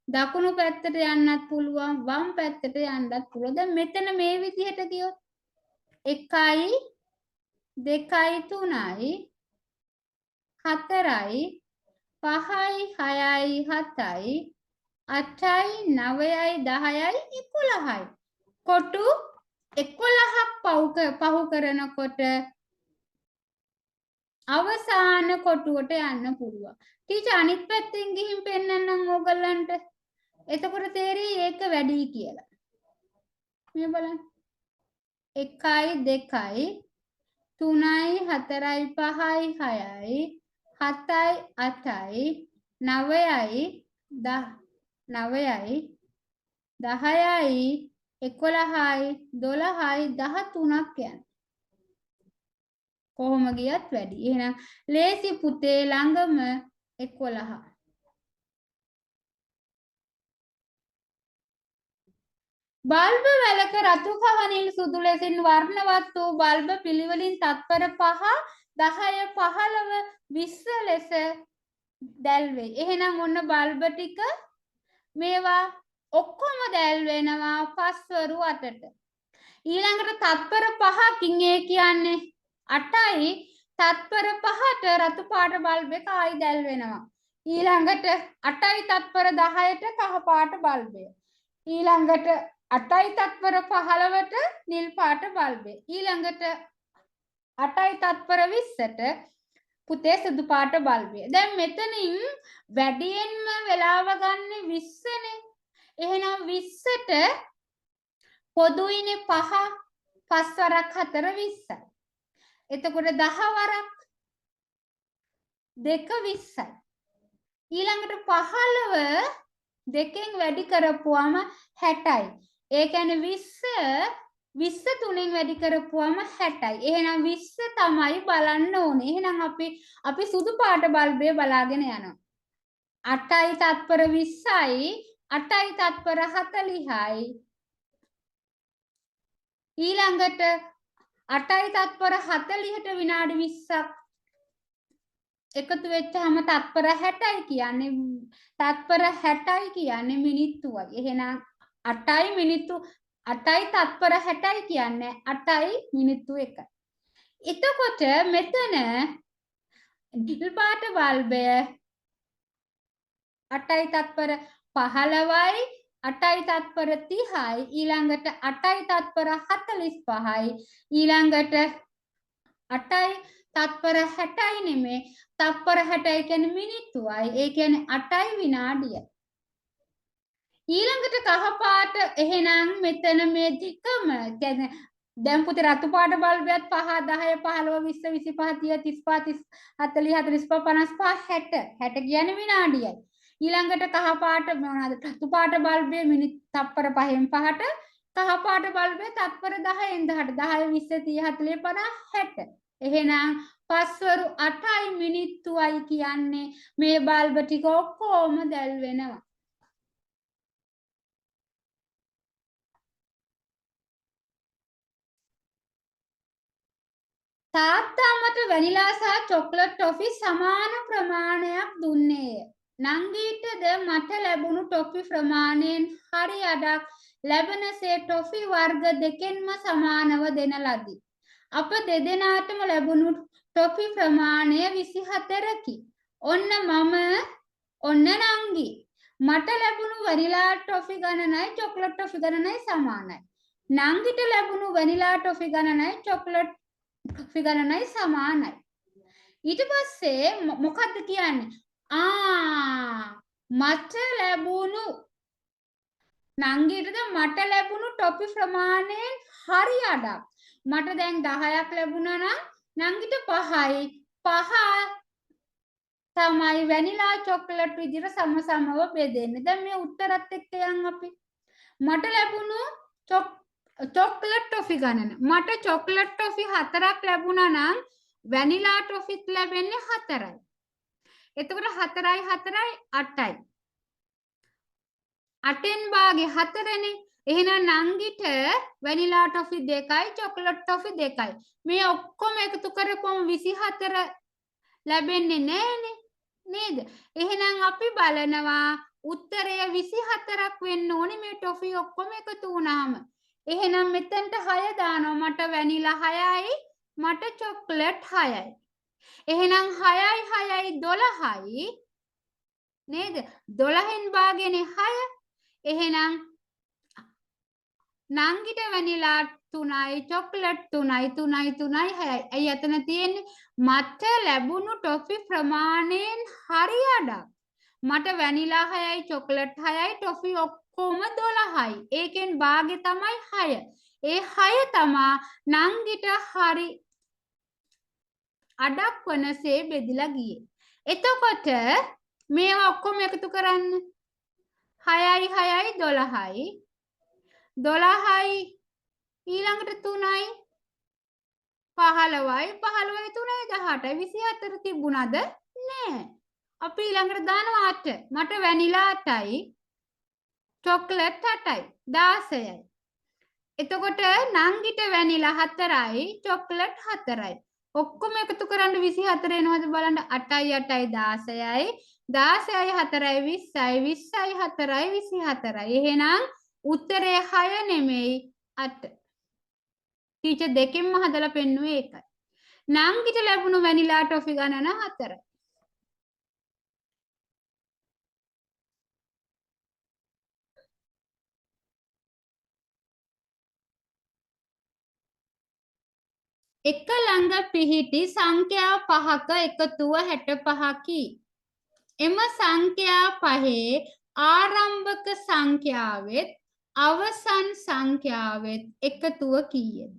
දකුණු පැත්තට යන්නත් පුළුවන් වම් පැත්තට යන්නත් පුළුවන්. දැන් මෙතන මේ විදිහට ගියොත් 1යි 2යි 3යි 4යි 5යි 6යි 7යි 8යි 9යි 10යි 11යි කොටු 11ක් පහු කරනකොට අවසාන කොටුවට යන්න පුළුවන්. ටීචර් අනිත් පැත්තෙන් ගිහින් පෙන්නන්නම් ඕගොල්ලන්ට. එතකොට තේරෙයි ඒක වැඩි කියලා. මේ බලන්න. 1යි 2යි 3යි 4යි 5යි 6යි 7යි 8යි 9යි 9යි 10යි 11යි 12යි 13ක් යන. කොහොම ගියත් වැඩි. එහෙනම් ලේසි පුතේ ළඟම 11. බල්බ වැලක රතු කහ නිල් සුදු ලෙසින් වර්ණවත් වූ බල්බ පිළිවෙලින් තත්පර 5 10 15 20 ලෙස දැල්වේ. එහෙනම් ඔන්න බල්බ ටික මේවා ඔක්කොම දැල් වෙනවා පස්වරු 8ට. ඊළඟට තත්පර 5කින් ඒ කියන්නේ 8යි තත්පර 5ට රතු පාට බල්බ් එක ආයි දැල් වෙනවා. ඊළඟට 8යි තත්පර 10ට කහ පාට බල්බය. ඊළඟට 8යි තත්පර 15ට නිල් පාට බල්බය. ඊළඟට 8යි තත්පර 20ට පුතේ සුදු පාට බල්බය. දැන් මෙතනින් වැඩියෙන්ම වෙලාව ගන්න 20නේ. එහෙනම් 20ට පොදුයිනේ 5, 5 වරක් 4 20යි. එතකොට 10 වරක් 2 20යි. ඊළඟට 15 දෙකෙන් වැඩි කරපුවාම 60යි. ඒ කියන්නේ 20 20 තුනෙන් වැඩි කරපුවාම 60යි. එහෙනම් 20 තමයි බලන්න ඕනේ. එහෙනම් අපි සුදු පාට බල්බය බලාගෙන යනවා. 8යි තත්පර 20යි, 8යි තත්පර 40යි. ඊළඟට 8යි තත්පර 40ට විනාඩි 20ක් එකතු වෙච්චාම තත්පර 60යි කියන්නේ, තත්පර 60යි කියන්නේ මිනිත්තුවයි. එහෙනම් 8යි මිනිත්තු 8යි තත්පර 60යි කියන්නේ 8යි මිනිත්තු 1යි. එතකොට මෙතන නිල් පාට බල්බය 8යි තත්පර 15යි, 8යි තත්පර 30යි, ඊළඟට 8යි තත්පර 45යි, ඊළඟට 8යි තත්පර 60යි නෙමේ, තත්පර 60යි කියන්නේ මිනිත්තුවයි. ඒ කියන්නේ 8යි විනාඩියයි. ඊළඟට කහ පාට, එහෙනම් මෙතන මේ දෙකම කියන්නේ දැන් පුතේ රතු පාට බල්බයත් 5, 10, 15, 20, 25, 30, 35, 40, 45, 55, 60. 60 කියන්නේ විනාඩියයි. ඊළඟට කහ පාට මොනවාද? රතු පාට බල්බය මිනිත් තත්පර 5න් 5ට, කහ පාට බල්බය තත්පර 10න් 10ට, 10, 20, 30, 40, 50, 60. එහෙනම් පස්වරු 8යි මිනිත්තුවයි කියන්නේ මේ බල්බ ටික ඔක්කොම දැල් වෙනවා. තාත්තා මට වැනිලා සහ චොක්ලට් ටොෆි සමාන ප්‍රමාණයක් දුන්නේය. නංගීටද මට ලැබුණු ටොෆි ප්‍රමාණයෙන් හරි අඩක් ලැබෙනසේ ටොෆි වර්ග දෙකෙන්ම සමානව දෙන ලදී. අප දෙදෙනාටම ලැබුණු ටොෆි ප්‍රමාණය 24කි. ඔන්න මම, ඔන්න නංගි. මට ලැබුණු වැනිලා ටොෆි ගණනයි චොක්ලට් ටොෆි ගණනයි සමානයි. නංගිට ලැබුණු වැනිලා ටොෆි ගණනයි චොක්ලට් ටොෆි ගණනයි සමානයි. ඊට පස්සේ මොකද්ද කියන්නේ? මට ලැබුණු නංගිටද මට ලැබුණු ටොෆි ප්‍රමාණයෙන් හරි අඩක්. මට දැන් 10ක් ලැබුණා නම් නංගිට 5යි. 5 තමයි වැනිලා චොක්ලට් විදිහට සම සමව බෙදෙන්නේ. දැන් මේ උත්තරත් එක්ක යන් අපි. මට ලැබුණු චොක්ලට් ටොෆි ගණන. මට චොක්ලට් ටොෆි 4ක් ලැබුණා නම් වැනිලා ටොෆිත් ලැබෙන්නේ 4යි. එතකොට 4යි 4යි 8යි. 8න් භාගේ 4නේ. එහෙනම් නංගිට වැනිලා ටොෆි 2යි චොක්ලට් ටොෆි 2යි. මේ ඔක්කොම එකතු කරපුවම 24 ලැබෙන්නේ නෑනේ නේද? එහෙනම් අපි බලනවා උත්තරය 24ක් වෙන්න ඕනේ මේ ටොෆි ඔක්කොම එකතු වුණාම. එහෙනම් මෙතනට 6 දානවා. මට වැනිලා 6යි මට චොක්ලට් 6යි. එහෙනම් 6යි 6යි 12යි නේද? 12න් භාගයනේ 6. එහෙනම් නංගිට වැනිලා 3යි චොක්ලට් 3යි 3යි 3යි 6යි. ඇයි අතන තියෙන්නේ? මට ලැබුණු ටොෆි ප්‍රමාණයෙන් හරි අඩක්. මට වැනිලා 6යි චොක්ලට් 6යි ටොෆි ඔක්කොම 12යි. ඒකෙන් භාගෙ තමයි 6. ඒ 6 තමා නංගිට හරි අඩක් වනසේ බෙදිලා ගියේ. එතකොට මේවා ඔක්කොම එකතු කරන්න. 6යි 6යි 12යි. 12යි ඊළඟට 3යි 15යි 15යි 3යි 18යි 24 තිබුණාද? නෑ. අපි ඊළඟට දානවා 8. මට වැනිලා 8යි චොක්ලට් 8යි 16යි. එතකොට නංගිට වැනිලා 4යි චොක්ලට් 4යි. ඔක්කොම එකතු කරන්න 24 එනවද බලන්න. 8යි 8යි 16යි 16යි 4යි 20යි 20යි 4යි 24යි. එහෙනම් උත්තරය 6 නෙමෙයි 8. ටීචර් දෙකෙන්ම හදලා පෙන්නුවේ ඒකයි. නංගිට ලැබුණු වැනිලා ටොෆි ගණන 4යි. එක ළඟ පිහිටි සංඛ්‍යා පහක එකතුව 65කි. එම සංඛ්‍යා පහේ ආරම්භක සංඛ්‍යාවෙත් අවසන් සංඛ්‍යාවෙත් එකතුව කීයද?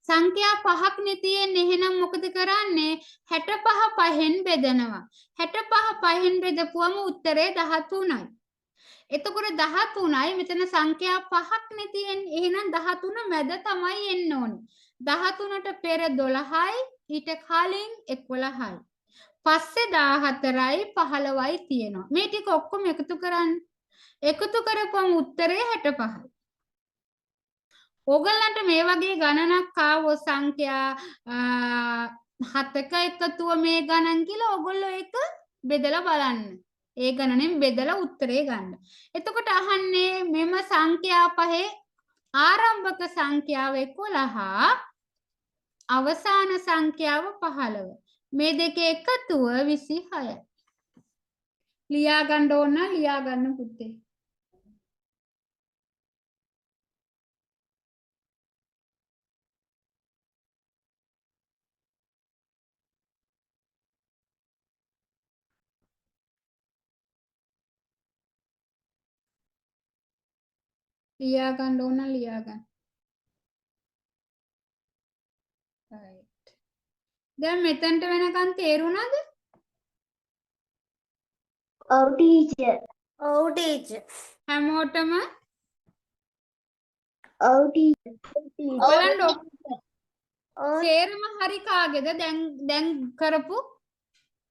සංඛ්‍යා පහක් නේ තියෙන්නේ. එහෙනම් මොකද කරන්නේ? 65 පහෙන් බෙදනවා. 65 පහෙන් බෙදපුවම උත්තරේ 13යි. එතකොට 13යි මෙතන සංඛ්‍යා පහක් නේ තියෙන්නේ. එහෙනම් 13 මැද තමයි එන්න ඕනේ. 13ට පෙර 12යි, ඊට කලින් 11යි. පස්සේ 14යි 15යි තියෙනවා. මේ ටික ඔක්කොම එකතු කරන්න. එකතු කරපුවම උත්තරේ 65යි. ඕගොල්ලන්ට මේ වගේ ගණනක් ආවොත් සංඛ්‍යා හතක එකතුව මේ ගණන් කියලා ඕගොල්ලෝ ඒක බෙදලා බලන්න. ඒ ගණනෙන් බෙදලා උත්තරේ ගන්න. එතකොට අහන්නේ මෙම සංඛ්‍යා පහේ ආරම්භක සංඛ්‍යාව 11, අවසාන සංඛ්‍යාව 15. මේ දෙකේ එකතුව 26යි. ලියා ගන්න ඕන නම් ලියා ගන්න පුතේ. ලියා ගන්න ඕන නම් ලියා ගන්න. Right. දැන් මෙතනට වෙනකන් තේරුණාද? ඔව් ටීචර්. ඔව් ටීචර්. හැමෝටම ඔව් ටීචර්. බලන්න සේරම හරි කාගේද? දැන් දැන් කරපු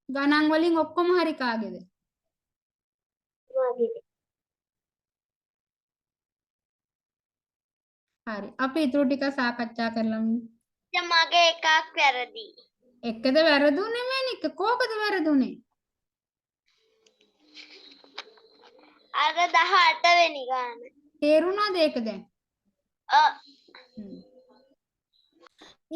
ගණන් වලින් ඔක්කොම හරි කාගේද? මගේ. හරි. අපි ඊටු ටික සාකච්ඡා කරලමු. මගේ එකක් වැරදි. එකද වැරදුනේ මැනික? කෝකද වැරදුනේ? අර 18 වෙනි ගාන. තේරුණාද ඒක දැන්? ඔව්.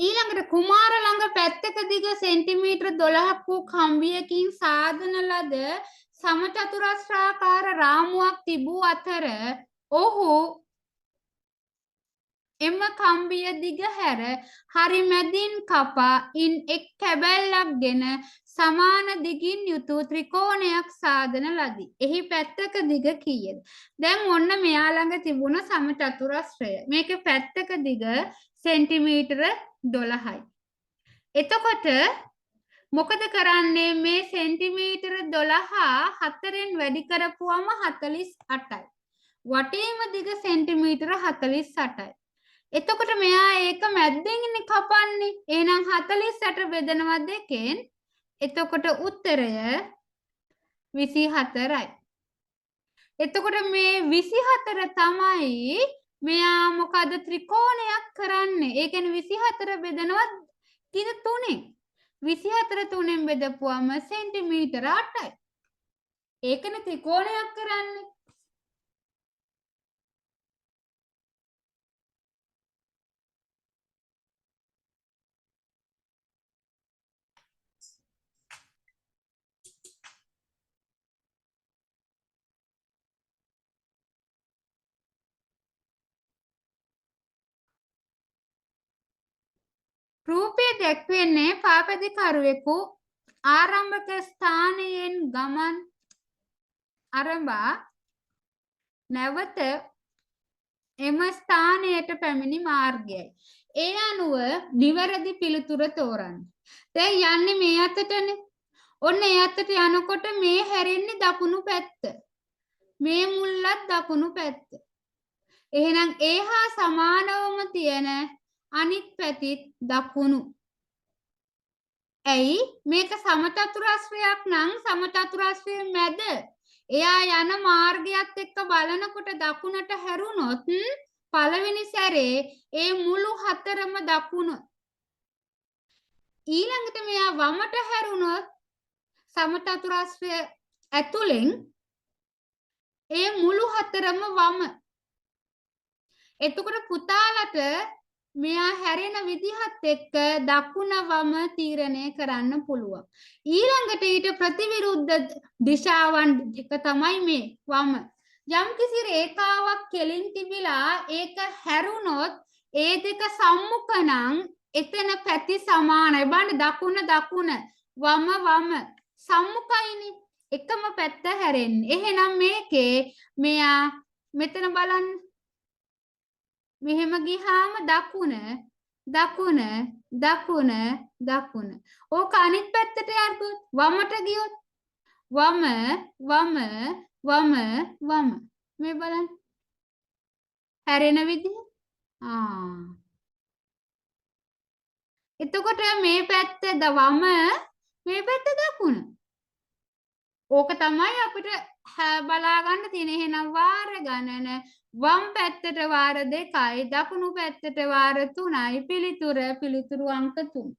ඊළඟට කුමාර ළඟ පැත්තක දිග සෙන්ටිමීටර 12ක් වූ කම්බියකින් සාදන ලද සමචතුරස්‍රාකාර රාමුවක් තිබූ අතර ඔහු එම කම්බිය දිග හැර හරි මැදින් කපා ඉන් එක් කැබැල්ලක් ගෙන සමාන දිගින් යුතු ත්‍රිකෝණයක් සාදන ලදී. එහි පැත්තක දිග කීයද? දැන් ඔන්න මෙයා ළඟ තිබුණ සමචතුරස්‍රය. මේකේ පැත්තක දිග සෙන්ටිමීටර 12යි. එතකොට මොකද කරන්නේ? මේ සෙන්ටිමීටර 12 හතරෙන් වැඩි කරපුවම 48යි. වටේම දිග සෙන්ටිමීටර 48යි. එතකොට මෙයා ඒක මැද්දෙන් ඉන්නේ කපන්නේ. එහෙනම් 48 බෙදනවා දෙකෙන්. එතකොට උත්තරය 24යි. එතකොට මේ 24 තමයි මෙයා මොකද ත්‍රිකෝණයක් කරන්නේ. ඒ කියන්නේ 24 බෙදනවා කීයද? තුනෙන්. 24 තුනෙන් බෙදපුවම සෙන්ටිමීටර 8යි. ඒකනේ ත්‍රිකෝණයක් කරන්නේ. රූපය දැක්වෙන්නේ පාපැදිකරුවෙකු ආරම්භක ස්ථානයෙන් ගමන් අරඹා නැවත එම ස්ථානයට පැමිණි මාර්ගයයි. ඒ අනුව නිවැරදි පිළිතුර තෝරන්න. දැන් යන්නේ මේ අතටනේ. ඔන්න ඒ අතට යනකොට මේ හැරෙන්නේ දකුණු පැත්ත. මේ මුල්ලත් දකුණු පැත්ත. එහෙනම් ඒ හා සමානවම තියෙන අනිත් පැතිත් දකුණු. ඇයි? මේක සමචතුරස්‍රයක් නම් සමචතුරස්‍රයේ මැද එයා යන මාර්ගයත් එක්ක බලනකොට දකුණට හැරුණොත් පළවෙනි සැරේ ඒ මුළු හතරම දකුණ. ඊළඟට මෙයා වමට හැරුණොත් සමචතුරස්‍රය ඇතුලෙන් ඒ මුළු හතරම වම. එතකොට පුතාලට මෙයා හැරෙන විදිහත් එක්ක දකුණ වම තීරණය කරන්න පුළුවන්. ඊළඟට ඊට ප්‍රතිවිරුද්ධ දිශාවන් දෙක තමයි මේ වම. යම්කිසි රේඛාවක් කෙලින් තිබිලා ඒක හැරුණොත් ඒ දෙක සම්මුඛ නම් එතන පැති සමානයි. බලන්න දකුණ දකුණ වම වම සම්මුඛයිනේ. එකම පැත්ත හැරෙන්නේ. එහෙනම් මේකේ මෙයා මෙතන බලන්න. මෙහෙම ගිහාම දකුණ දකුණ දකුණ දකුණ. ඕක අනිත් පැත්තට යද්දොත් වමට ගියොත් වම වම වම වම. මේ බලන්න. හැරෙන විදිහ. ආ. එතකොට මේ පැත්ත වම මේ පැත්ත දකුණ. ඕක තමයි අපිට බලා ගන්න තියෙන. එහෙනම් වාර ගණන වම් පැත්තට වාර 2යි දකුණු පැත්තට වාර 3යි පිළිතුර පිළිතුරු අංක 3.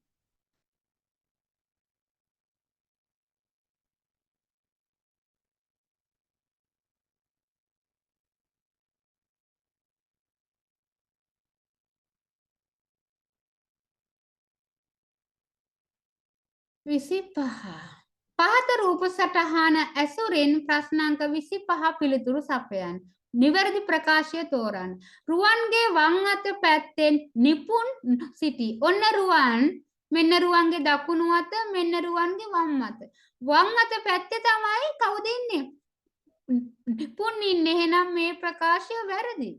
25. පහත රූප සටහන ඇසුරින් ප්‍රශ්න අංක 25 පිළිතුරු සපයන්න. නිවැරදි ප්‍රකාශය තෝරන්න. රුවන්ගේ වම් අත පැත්තෙන් නිපුන් සිටි. ඔන්න රුවන්, මෙන්න රුවන්ගේ දකුණු අත, මෙන්න රුවන්ගේ වම් අත. වම් අත පැත්තේ තමයි කවුද ඉන්නේ? නිපුන් ඉන්නේ. එහෙනම් මේ ප්‍රකාශය වැරදි.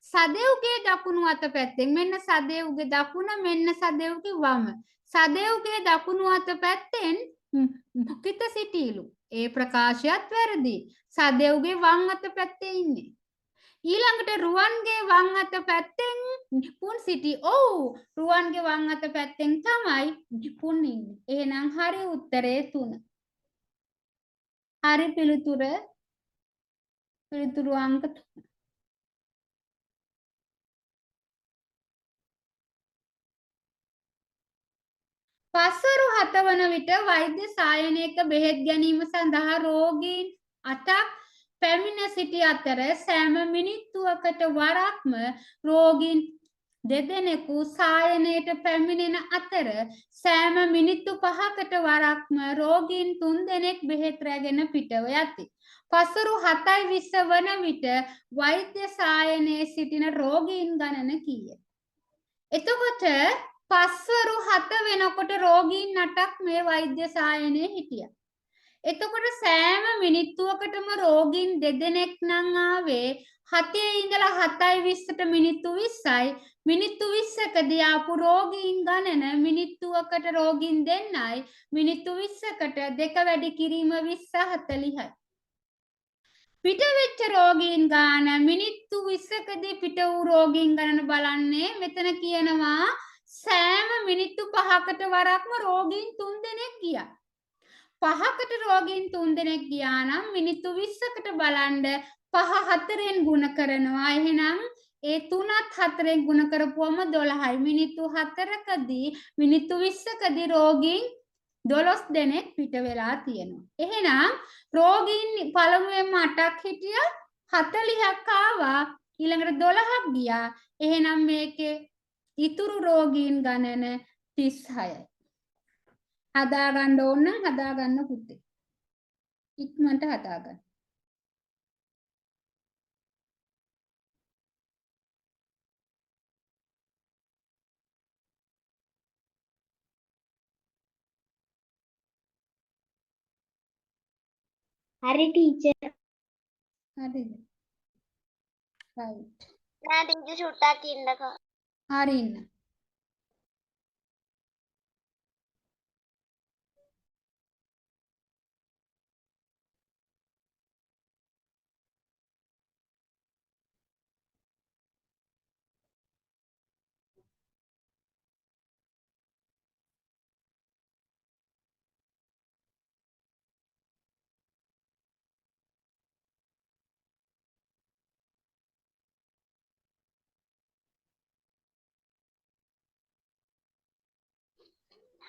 සදෙව්ගේ දකුණු අත පැත්තෙන්, මෙන්න සදෙව්ගේ දකුණ, මෙන්න සදෙව්ගේ වම. සදෙව්ගේ දකුණු අත පැත්තෙන් මුකිත සිටීලු. ඒ ප්‍රකාශයත් වැරදි. සදෙව්ගේ වම් අත පැත්තේ ඉන්නේ. ඊළඟට රුවන්ගේ වම් අත පැත්තෙන් නිපුන් සිටි. ඔව්, රුවන්ගේ වම් අත පැත්තෙන් තමයි නිපුන් ඉන්නේ. එහෙනම් හරි උත්තරේ 3. හරි පිළිතුර පිළිතුරු අංක 3. පස්වරු 7 වන විට වෛද්‍ය සායනයක බෙහෙත් ගැනීම සඳහා රෝගීන් 8ක් පැමිණ සිටි අතර සෑම මිනිත්තුවකට වරක්ම රෝගීන් 2 දෙනෙකු සායනයට පැමිණෙන අතර සෑම මිනිත්තු 5කට වරක්ම රෝගීන් 3 දෙනෙක් බෙහෙත් රැගෙන පිටව යති. පස්වරු 7:20 වන විට වෛද්‍ය සායනයේ සිටින රෝගීන් ගණන කීය? එතකොට පස්වරු 7 වෙනකොට රෝගීන් 8ක් මේ වෛද්‍ය සායනයේ හිටියා. එතකොට සෑම මිනිත්තුවකටම රෝගීන් 2 දෙනෙක් නම් ආවේ 7 ඉඳලා 7:20ට මිනිත්තු 20යි. මිනිත්තු 20කදී ආපු රෝගීන් ගණන මිනිත්තුවකට රෝගීන් දෙන්නයි. මිනිත්තු 20කට දෙක වැඩි කිරීම 20 40යි. පිට වෙච්ච රෝගීන් ගාන, මිනිත්තු 20කදී පිට වූ රෝගීන් ගණන බලන්නේ. මෙතන කියනවා සෑම මිනිත්තු 5කට වරක්ම රෝගීන් 3 දෙනෙක් ගියා. 5කට රෝගීන් 3 දෙනෙක් ගියා නම් මිනිත්තු 20කට බලන්න පහ හතරෙන් ගුණ කරනවා. එහෙනම් ඒ තුනත් හතරෙන් ගුණ කරපුවම 12යි. මිනිත්තු 4කදී මිනිත්තු 20කදී රෝගීන් 12 දෙනෙක් පිට වෙලා තියෙනවා. එහෙනම් රෝගීන් පළමුවෙන්ම 8ක් හිටියා, 40ක් ආවා, ඊළඟට 12ක් ගියා. එහෙනම් මේකේ ඉතුරු රෝගීන් ගණන 36යි. හදාගන්න ඕන නම් හදාගන්න පුතේ. ඉක්මනට හදාගන්න. හරි ටීචර්. හරිද? රයිට්. නෑ ටීචර්, චුට්ටක් ඉන්නකෝ. හරි ඉන්න.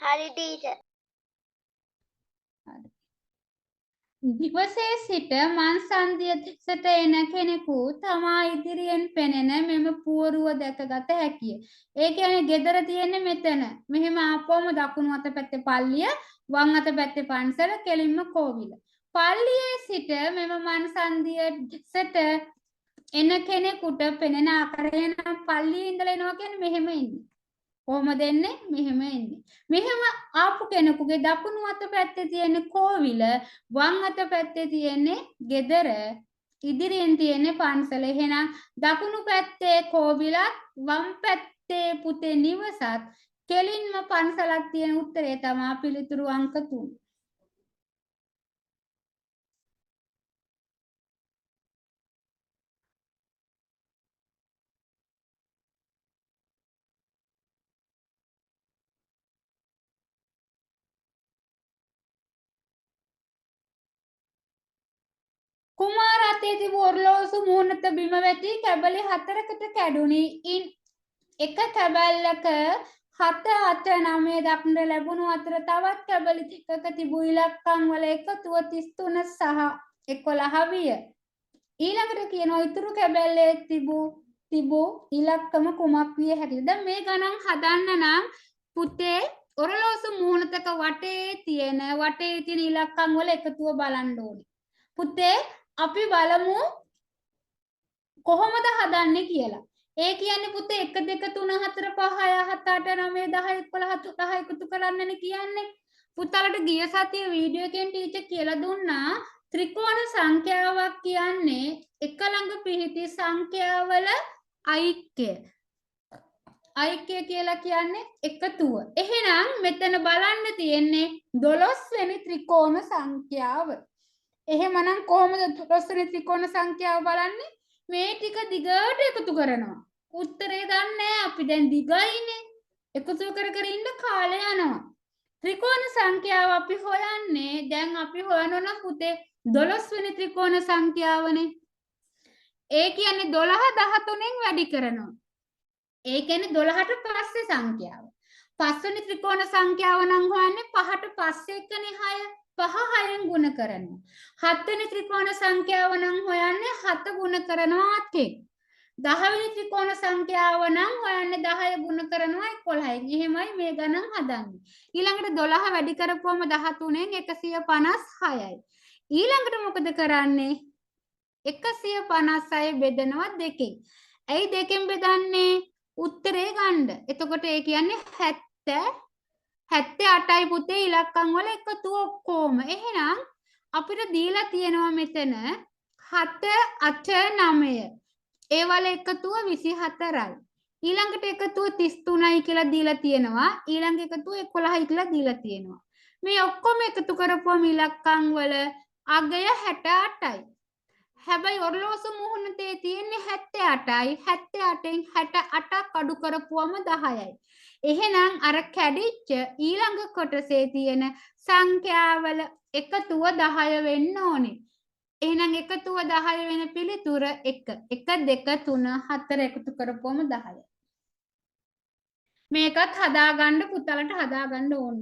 හරි ටීචර්. නිවසේ සිට මංසන්ධිය දෙසට එන කෙනෙකු තමා ඉදිරියෙන් පෙනෙන මෙම පුවරුව දැකගත හැකිය. ඒ කියන්නේ ගෙදර තියෙන්නේ මෙතන. මෙහෙම ආපුවම දකුණු අත පැත්තේ පල්ලිය, වම් අත පැත්තේ පන්සල, කෙලින්ම කෝවිල. පල්ලියේ සිට මෙම මංසන්ධිය දෙසට එන කෙනෙකුට පෙනෙන ආකාරය නම් පල්ලියේ ඉඳලා එනවා කියන්නේ මෙහෙම ඉන්නේ. කොහොමද එන්නේ? මෙහෙම එන්නේ. මෙහෙම ආපු කෙනෙකුගේ දකුණු අත පැත්තේ තියෙන කෝවිල, වම් අත පැත්තේ තියෙන්නේ ගෙදර, ඉදිරියෙන් තියෙන්නේ පන්සල. එහෙනම් දකුණු පැත්තේ කෝවිලත් වම් පැත්තේ පුතේ නිවසත් කෙලින්ම පන්සලක් තියෙන උත්තරේ තමා පිළිතුරු අංක 3. කුමාර අතේ තිබූ ඔරලෝසු මුහුණත බිම වැටි කැබලි 4කට කැඩුනි. ඉන් එක කැබැල්ලක 7 8 9 දක්නට ලැබුණු අතර තවත් කැබලි දෙකක තිබූ ඉලක්කම් වල එකතුව 33 සහ 11 විය. ඊළඟට කියනවා ඉතුරු කැබැල්ලේ තිබූ ඉලක්කම කුමක් විය හැකිද? දැන් මේ ගණන් හදන්න නම් පුතේ ඔරලෝසු මුහුණතක වටේ තියෙන ඉලක්කම් වල එකතුව බලන්න ඕනේ. පුතේ අපි බලමු කොහොමද හදන්නේ කියලා. ඒ කියන්නේ පුතේ 1 2 3 4 5 6 7 8 9 10 11 12 එකතු කරන්නනේ කියන්නේ. පුතාලට ගිය සතියේ වීඩියෝ එකෙන් ටීචර් කියලා දුන්නා ත්‍රිකෝණ සංඛ්‍යාවක් කියන්නේ එක ළඟ පිහිටි සංඛ්‍යාවල ඓක්‍ය. ඓක්‍ය කියලා කියන්නේ එකතුව. එහෙනම් මෙතන බලන්න තියෙන්නේ 12 වෙනි ත්‍රිකෝණ සංඛ්‍යාව. එහෙමනම් කොහොමද 12 වෙනි ත්‍රිකෝණ සංඛ්‍යාව බලන්නේ? මේ ටික දිගට එකතු කරනවා. උත්තරේ දන්නේ නැහැ අපි. දැන් දිගයිනේ. එකතු කර කර ඉන්න කාලය යනවා. ත්‍රිකෝණ සංඛ්‍යාව අපි හොයන්නේ දැන් අපි හොයනවා නම් පුතේ 12 වෙනි ත්‍රිකෝණ සංඛ්‍යාවනේ. ඒ කියන්නේ 12 13න් වැඩි කරනවා. ඒ කියන්නේ 12ට පස්සේ සංඛ්‍යාව. පස්වෙනි ත්‍රිකෝණ සංඛ්‍යාව නම් හොයන්නේ 5ට පස්සේ එකනේ 6. 5 6න් ගුණ කරනවා. හත්වෙනි ත්‍රිකෝණ සංඛ්‍යාව නම් හොයන්නේ 7 ගුණ කරනවා 8න්. දහවෙනි ත්‍රිකෝණ සංඛ්‍යාව නම් හොයන්නේ 10 ගුණ කරනවා 11න්. එහෙමයි මේ ගණන් හදන්නේ. ඊළඟට 12 වැඩි කරපුවම 13න් 156යි. ඊළඟට මොකද කරන්නේ? 156 බෙදනවා 2කින්. ඇයි 2කින් බෙදන්නේ? උත්තරේ ගන්න. එතකොට ඒ කියන්නේ 78යි පුතේ ඉලක්කම් වල එකතුව ඔක්කොම. එහෙනම් අපිට දීලා තියෙනවා මෙතන 7 8 9. ඒ වල එකතුව 24යි. ඊළඟට එකතුව 33යි කියලා දීලා තියෙනවා. ඊළඟ එකතුව 11යි කියලා දීලා තියෙනවා. මේ ඔක්කොම එකතු කරපුවම ඉලක්කම් වල අගය 68යි. හැබැයි ඔරලෝසු මුහුණතේ තියෙන්නේ 78යි. 78න් 68ක් අඩු කරපුවම 10යි. එහෙනම් අර කැඩිච්ච ඊළඟ කොටසේ තියෙන සංඛ්‍යාවල එකතුව 10 වෙන්න ඕනේ. එහෙනම් එකතුව 10 වෙන පිළිතුර 1. 1 2 3 4 එකතු කරපුවම 10යි. මේකත් හදාගන්න පුතාලට හදාගන්න ඕන.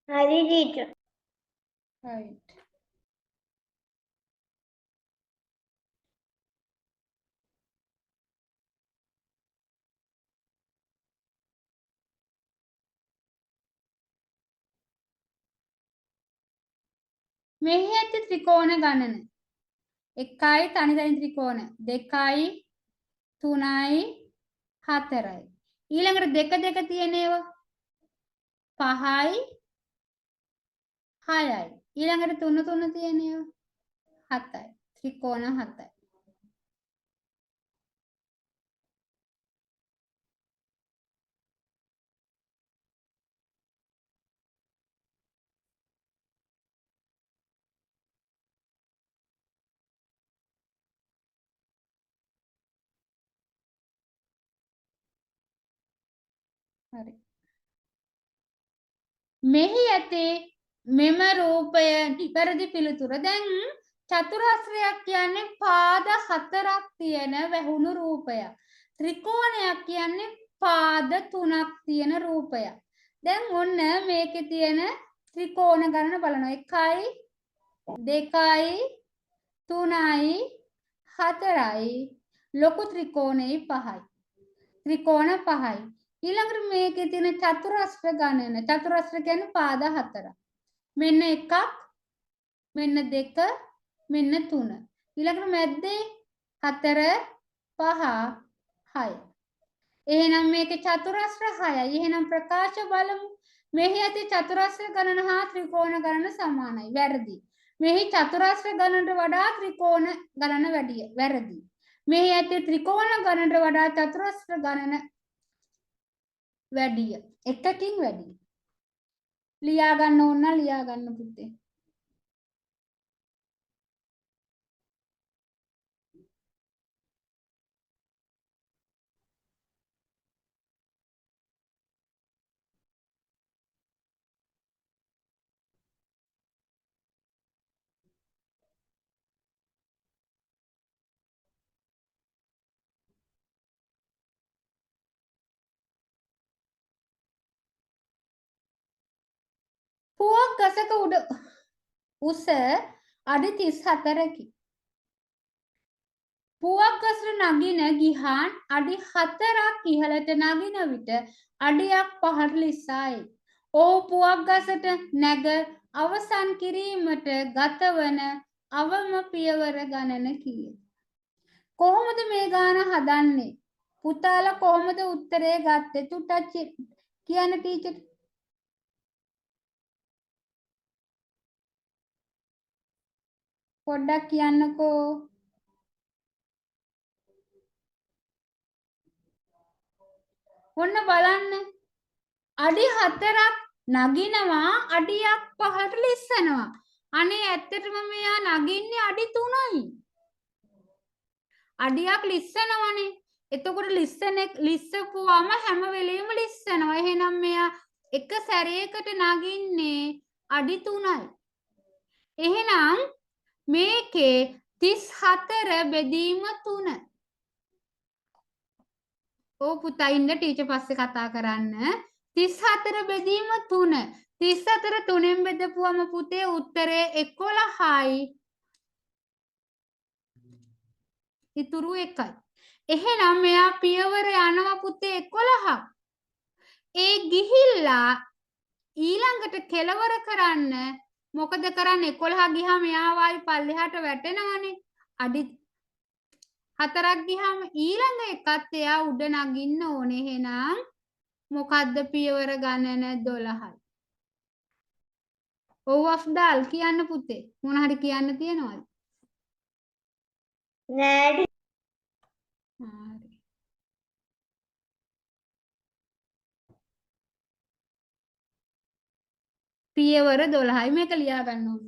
හරි ටීචර්. Right. මෙහි ඇති ත්‍රිකෝණ ගණන 1යි තනි තනි ත්‍රිකෝණ 2යි 3යි 4යි. ඊළඟට දෙක දෙක තියෙන ඒවා 5යි 6යි. ඊළඟට තුන තුන තියෙන ඒවා 7යි. ත්‍රිකෝණ 7යි. හරි. මෙහි ඇති මෙම රූපය නිවැරදි පිළිතුර. දැන් චතුරස්‍රයක් කියන්නේ පාද හතරක් තියෙන වැහුණු රූපයක්. ත්‍රිකෝණයක් කියන්නේ පාද තුනක් තියෙන රූපයක්. දැන් ඔන්න මේකේ තියෙන ත්‍රිකෝණ ගණන බලනවා. 1යි 2යි 3යි 4යි ලොකු ත්‍රිකෝණේ 5යි. ත්‍රිකෝණ 5යි. ඊළඟට මේකේ තියෙන චතුරස්‍ර ගණන. චතුරස්‍ර කියන්නේ පාද හතරක්. මෙන්න එකක්, මෙන්න දෙක, මෙන්න තුන. ඊළඟට මැද්දේ 4 5 6. එහෙනම් මේකේ චතුරස්‍ර 6යි. එහෙනම් ප්‍රකාශ බලමු. මෙහි ඇති චතුරස්‍ර ගණන හා ත්‍රිකෝණ ගණන සමානයි. වැරදි. මෙහි චතුරස්‍ර ගණනට වඩා ත්‍රිකෝණ ගණන වැඩිය. වැරදි. මෙහි ඇති ත්‍රිකෝණ ගණනට වඩා චතුරස්‍ර ගණන වැඩිය. එකකින් වැඩිය. ලියා ගන්න ඕන නම් ලියා ගන්න පුතේ. පුවක් ගසක උඩ උස අඩි 34කි. පුවක් ගසට නගින ගිහාන් අඩි 4ක් ඉහළට නගින විට අඩියක් පහළට ලිස්සායි. ඔහු පුවක් ගසට නැග අවසන් කිරීමට ගතවන අවම පියවර ගණන කීයද? කොහොමද මේ ගාන හදන්නේ? පුතාලා කොහොමද උත්තරේ ගත්තේ? චුට්ටක් කියන්න ටීචර්. පොඩ්ඩක් කියන්නකෝ. ඔන්න බලන්න. අඩි 4ක් නගිනවා අඩියක් පහළට ලිස්සනවා. අනේ ඇත්තටම මෙයා නගින්නේ අඩි 3යි. අඩියක් ලිස්සනවනේ. එතකොට ලිස්සපුවාම හැම වෙලෙම ලිස්සනවා. එහෙනම් මෙයා එක සැරයකට නගින්නේ අඩි 3යි. එහෙනම් මේකේ 34 බෙදීම 3. ඔව් පුතා ඉන්න ටීචර් පස්සේ කතා කරන්න. 34 බෙදීම 3. 34 3ෙන් බෙදපුවම පුතේ උත්තරේ 11යි. ඉතුරු 1යි. එහෙනම් මෙයා පියවර යනවා පුතේ 11ක්. ඒ ගිහිල්ලා ඊළඟට කෙලවර කරන්න මොකද කරන්නේ? 11 ගියාම එයා වායි පල්ලෙහාට වැටෙනවනේ. අඩි 4ක් ගියාම ඊළඟ එකත් එයා උඩ නගින්න ඕනේ. එහෙනම් මොකද්ද පියවර ගණන? 12යි. ඔව් අෆ්දාල් කියන්න පුතේ. මොන හරි කියන්න තියෙනවද? නෑ. හරි. පියවර 12යි. මේක ලියා ගන්න ඕන.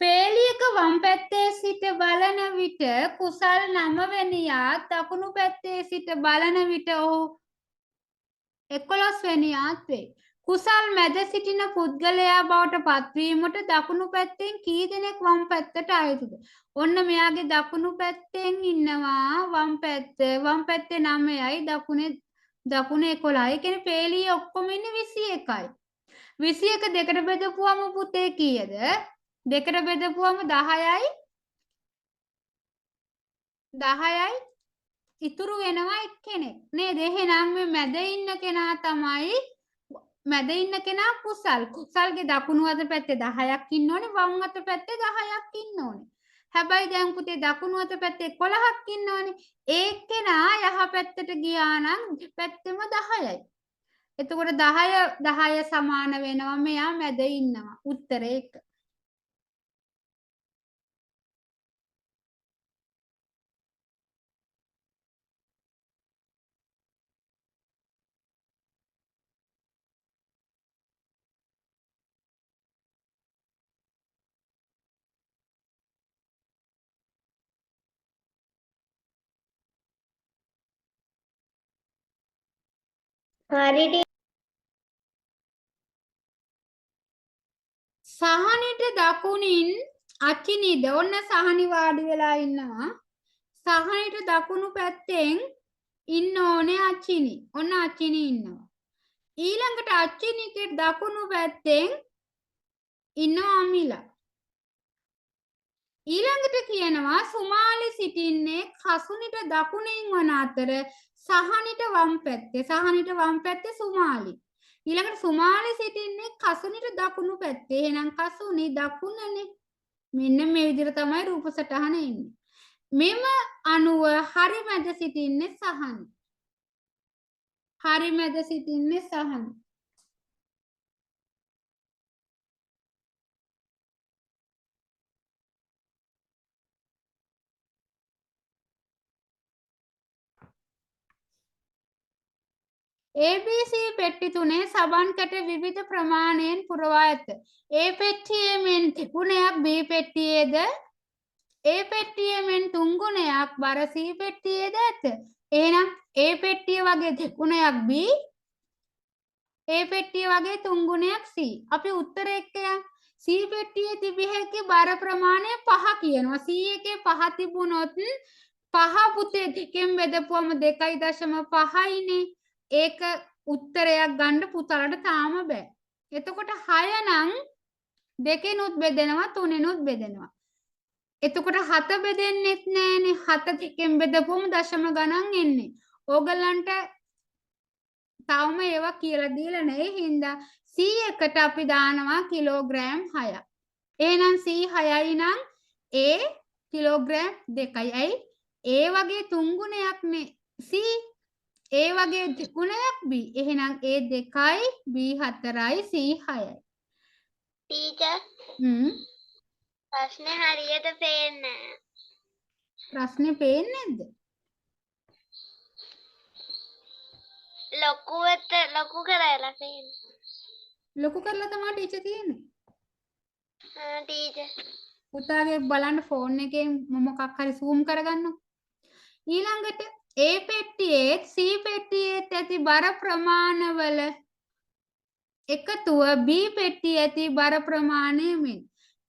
පේලියක වම් පැත්තේ සිට බලන විට කුසල් 9 වෙනියාත් දකුණු පැත්තේ සිට බලන විට ඔහු 11 වෙනියාත් වේ. කුසල් මැද සිටින පුද්ගලයා බවට පත්වීමට දකුණු පැත්තෙන් කී දෙනෙක් වම් පැත්තට අයතුද? ඔන්න මෙයාගේ දකුණු පැත්තෙන් ඉන්නවා වම් පැත්ත. වම් පැත්තේ 9යි දකුණේ 11යි. ඒ කියන්නේ පේලිය ඔක්කොම ඉන්නේ 21යි. 21 දෙකට බෙදපුවම පුතේ කීයද? දෙකට බෙදපුවම 10යි 10යි ඉතුරු වෙනවා එක්කෙනෙක් නේද? එහෙනම් මේ මැද ඉන්න කෙනා තමයි මැද ඉන්න කෙනා කුසල්. කුසල්ගේ දකුණු අත පැත්තේ 10ක් ඉන්න ඕනේ, වම් අත පැත්තේ 10ක් ඉන්න ඕනේ. හැබැයි දැන් පුතේ දකුණු අත පැත්තේ 11ක් ඉන්නවනේ. ඒක්කෙනා යහ පැත්තට ගියා නම් දෙපැත්තෙම 10යි. එතකොට 10 10 සමාන වෙනවා මෙයා මැද ඉන්නවා. උත්තරේ 1. හරි. සහනිට දකුණින් අචිනිද, ඔන්න සහනි වාඩි වෙලා ඉන්නවා. සහනිට දකුණු පැත්තෙන් ඉන්න ඕනේ අචිනි. ඔන්න අචිනි ඉන්නවා. ඊළඟට අචිනිගේ දකුණු පැත්තෙන් ඉන්නවා අමිලා. ඊළඟට කියනවා සුමාලි සිටින්නේ කසුනිට දකුණින් වන අතර සහනිට වම් පැත්තේ. සහනිට වම් පැත්තේ සුමාලි. ඊළඟට සුමාලි සිටින්නේ කසුනිට දකුණු පැත්තේ. එහෙනම් කසුනි දකුණනේ. මෙන්න මේ විදිහට තමයි රූප සටහන එන්නේ. මෙම අණුව හරි මැද සිටින්නේ සහනි. හරි මැද සිටින්නේ සහනි. ABC පෙට්ටි තුනේ සබන් කැට විවිධ ප්‍රමාණයෙන් පුරවා ඇත. A පෙට්ටියේ මෙන් දෙගුණයක් B පෙට්ටියේද, A පෙට්ටියේ මෙන් තුන් ගුණයක් බර C පෙට්ටියේද ඇත. එහෙනම් A පෙට්ටිය වගේ දෙගුණයක් B, A පෙට්ටිය වගේ තුන් ගුණයක් C. අපි උත්තර එක්ක යන්. C පෙට්ටියේ තිබිය හැකි බර ප්‍රමාණය 5 කියනවා. C එකේ 5 තිබුණොත් 5 පුතේ දෙකෙන් බෙදපුවම 2.5යිනේ. ඒක උත්තරයක් ගන්න පුතාලට තාම බෑ. එතකොට 6 නම් දෙකෙනුත් බෙදෙනවා තුනෙනුත් බෙදෙනවා. එතකොට 7 බෙදෙන්නෙත් නෑනේ. 7 දෙකෙන් බෙදපුවම දශම ගණන් එන්නේ. ඕගලන්ට තවම ඒවා කියලා දීලා නෑ. ඒ හින්දා C එකට අපි දානවා කිලෝග්‍රෑම් 6ක්. එහෙනම් C 6යි නම් A kilogram 2යි. ඇයි? A වගේ තුන් ගුණයක් නේ C, A වගේ දෙගුණයක් B. එහෙනම් A 2යි B 4යි C 6යි. ටීචර්, ප්‍රශ්නේ හරියට පේන්නේ නෑ. ප්‍රශ්නේ පේන්නේ නැද්ද? ලොකුවට ලොකු කරලා පේන්නේ. ලොකු කරලා තමයි ටීචර් තියෙන්නේ. ආ ටීචර්. පුතාගේ බලන්න ෆෝන් එකෙන් මොකක් හරි සූම් කරගන්නකො. ඊළඟට A පෙට්ටියේත් C පෙට්ටියේත් ඇති බර ප්‍රමාණවල එකතුව B පෙට්ටියේ ඇති බර ප්‍රමාණය මෙන්.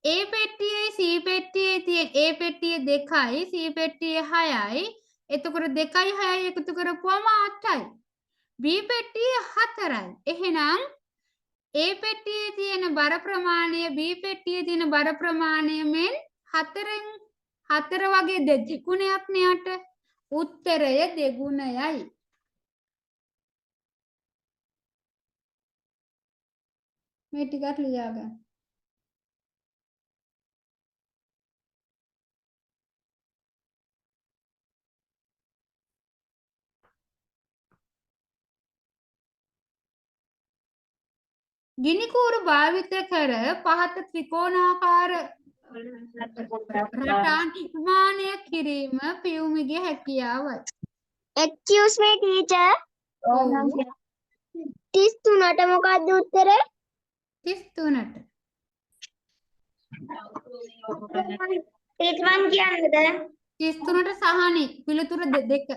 A පෙට්ටියේ C පෙට්ටියේ තියෙන A පෙට්ටියේ 2යි C පෙට්ටියේ 6යි. එතකොට 2යි 6යි එකතු කරපුවම 8යි. B පෙට්ටියේ 4යි. එහෙනම් A පෙට්ටියේ තියෙන බර ප්‍රමාණය B පෙට්ටියේ තියෙන බර ප්‍රමාණය මෙන් 4න් 4 වගේ දෙගුණයක් නේ 8. උත්තරය දෙගුණයයි. මේ ටිකත් ලියා ගන්න. ගිනි කූරු භාවිත කර පහත ත්‍රිකෝණාකාර රටා නිර්මාණය කිරීම පියුමිගේ හැකියාවයි. Excuse me teacher. ඔව්. 33ට මොකද්ද උත්තරේ? 33ට. ටීචර් මං කියන්නද? 33ට සහනි පිළිතුර දෙක.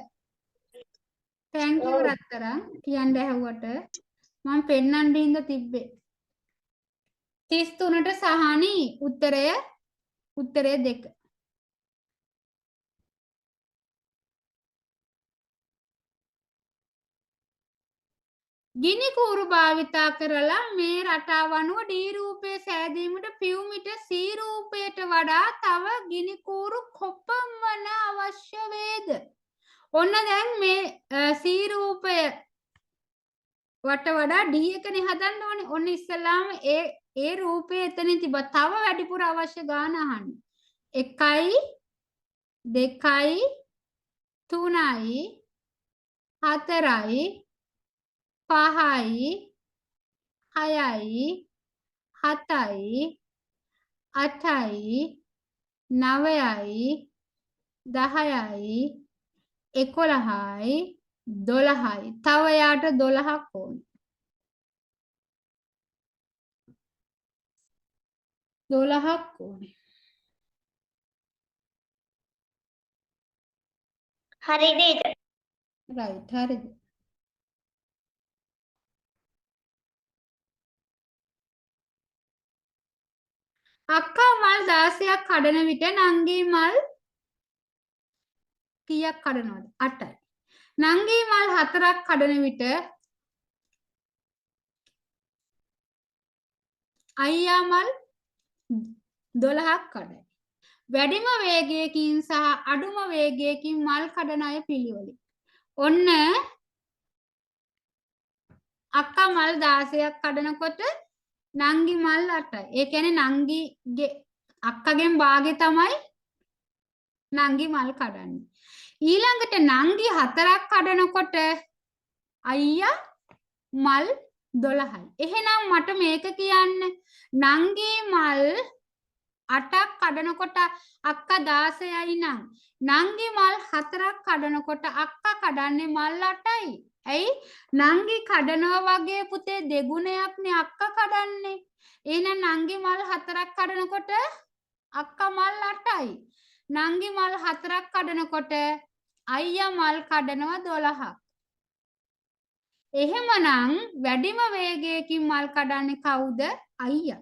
Thank you රත්තරන් කියන්න ඇහුවට මං පෙන්නන්න හින්දා තිබ්බේ. 33ට සහනි උත්තරය 2. ගිනි කූරු භාවිතා කරලා මේ රටාව අනුව D රූපය සෑදීමට පියුමිට C රූපයට වඩා තව ගිනි කූරු කොපමණ අවශ්‍ය වේද? ඔන්න දැන් මේ C රූපය වට වඩා D එකනේ හදන්න ඕනේ. ඔන්න ඉස්සෙල්ලාම ඒ රූපය එතනින් තිබ්බා. තව වැඩිපුර අවශ්‍ය ගාන අහන්න. 1යි 2යි 3යි 4යි 5යි 6යි 7යි 8යි 9යි 10යි 11යි 12යි. තව එයාට 12ක් ඕනේ. 12ක් ඕනේ. හරි ටීචර්. රයිට්, හරිද? අක්කා මල් 16ක් කඩන විට නංගි මල් කීයක් කඩනවද? 8යි. නංගි මල් 4ක් කඩන විට අයියා මල් 12ක් කඩයි. වැඩිම වේගයකින් සහ අඩුම වේගයකින් මල් කඩන අය පිළිවෙලින්. ඔන්න අක්කා මල් 16ක් කඩනකොට නංගි මල් 8යි. ඒ කියන්නේ නංගිගේ අක්කගෙන් භාගෙ තමයි නංගි මල් කඩන්නේ. ඊළඟට නංගි 4ක් කඩනකොට අයියා මල් 12යි. එහෙනම් මට මේක කියන්න, නංගි මල් 8ක් කඩනකොට අක්කා 16යි නම් නංගි මල් 4ක් කඩනකොට අක්කා කඩන්නේ මල් 8යි. ඇයි? නංගි කඩනවා වගේ පුතේ දෙගුණයක් නේ අක්කා කඩන්නේ. එහෙනම් නංගි මල් 4ක් කඩනකොට අක්කා මල් 8යි. නංගි මල් 4ක් කඩනකොට අයියා මල් කඩනවා 12ක්. එහෙමනම් වැඩිම වේගයකින් මල් කඩන්නේ කවුද? අයියා.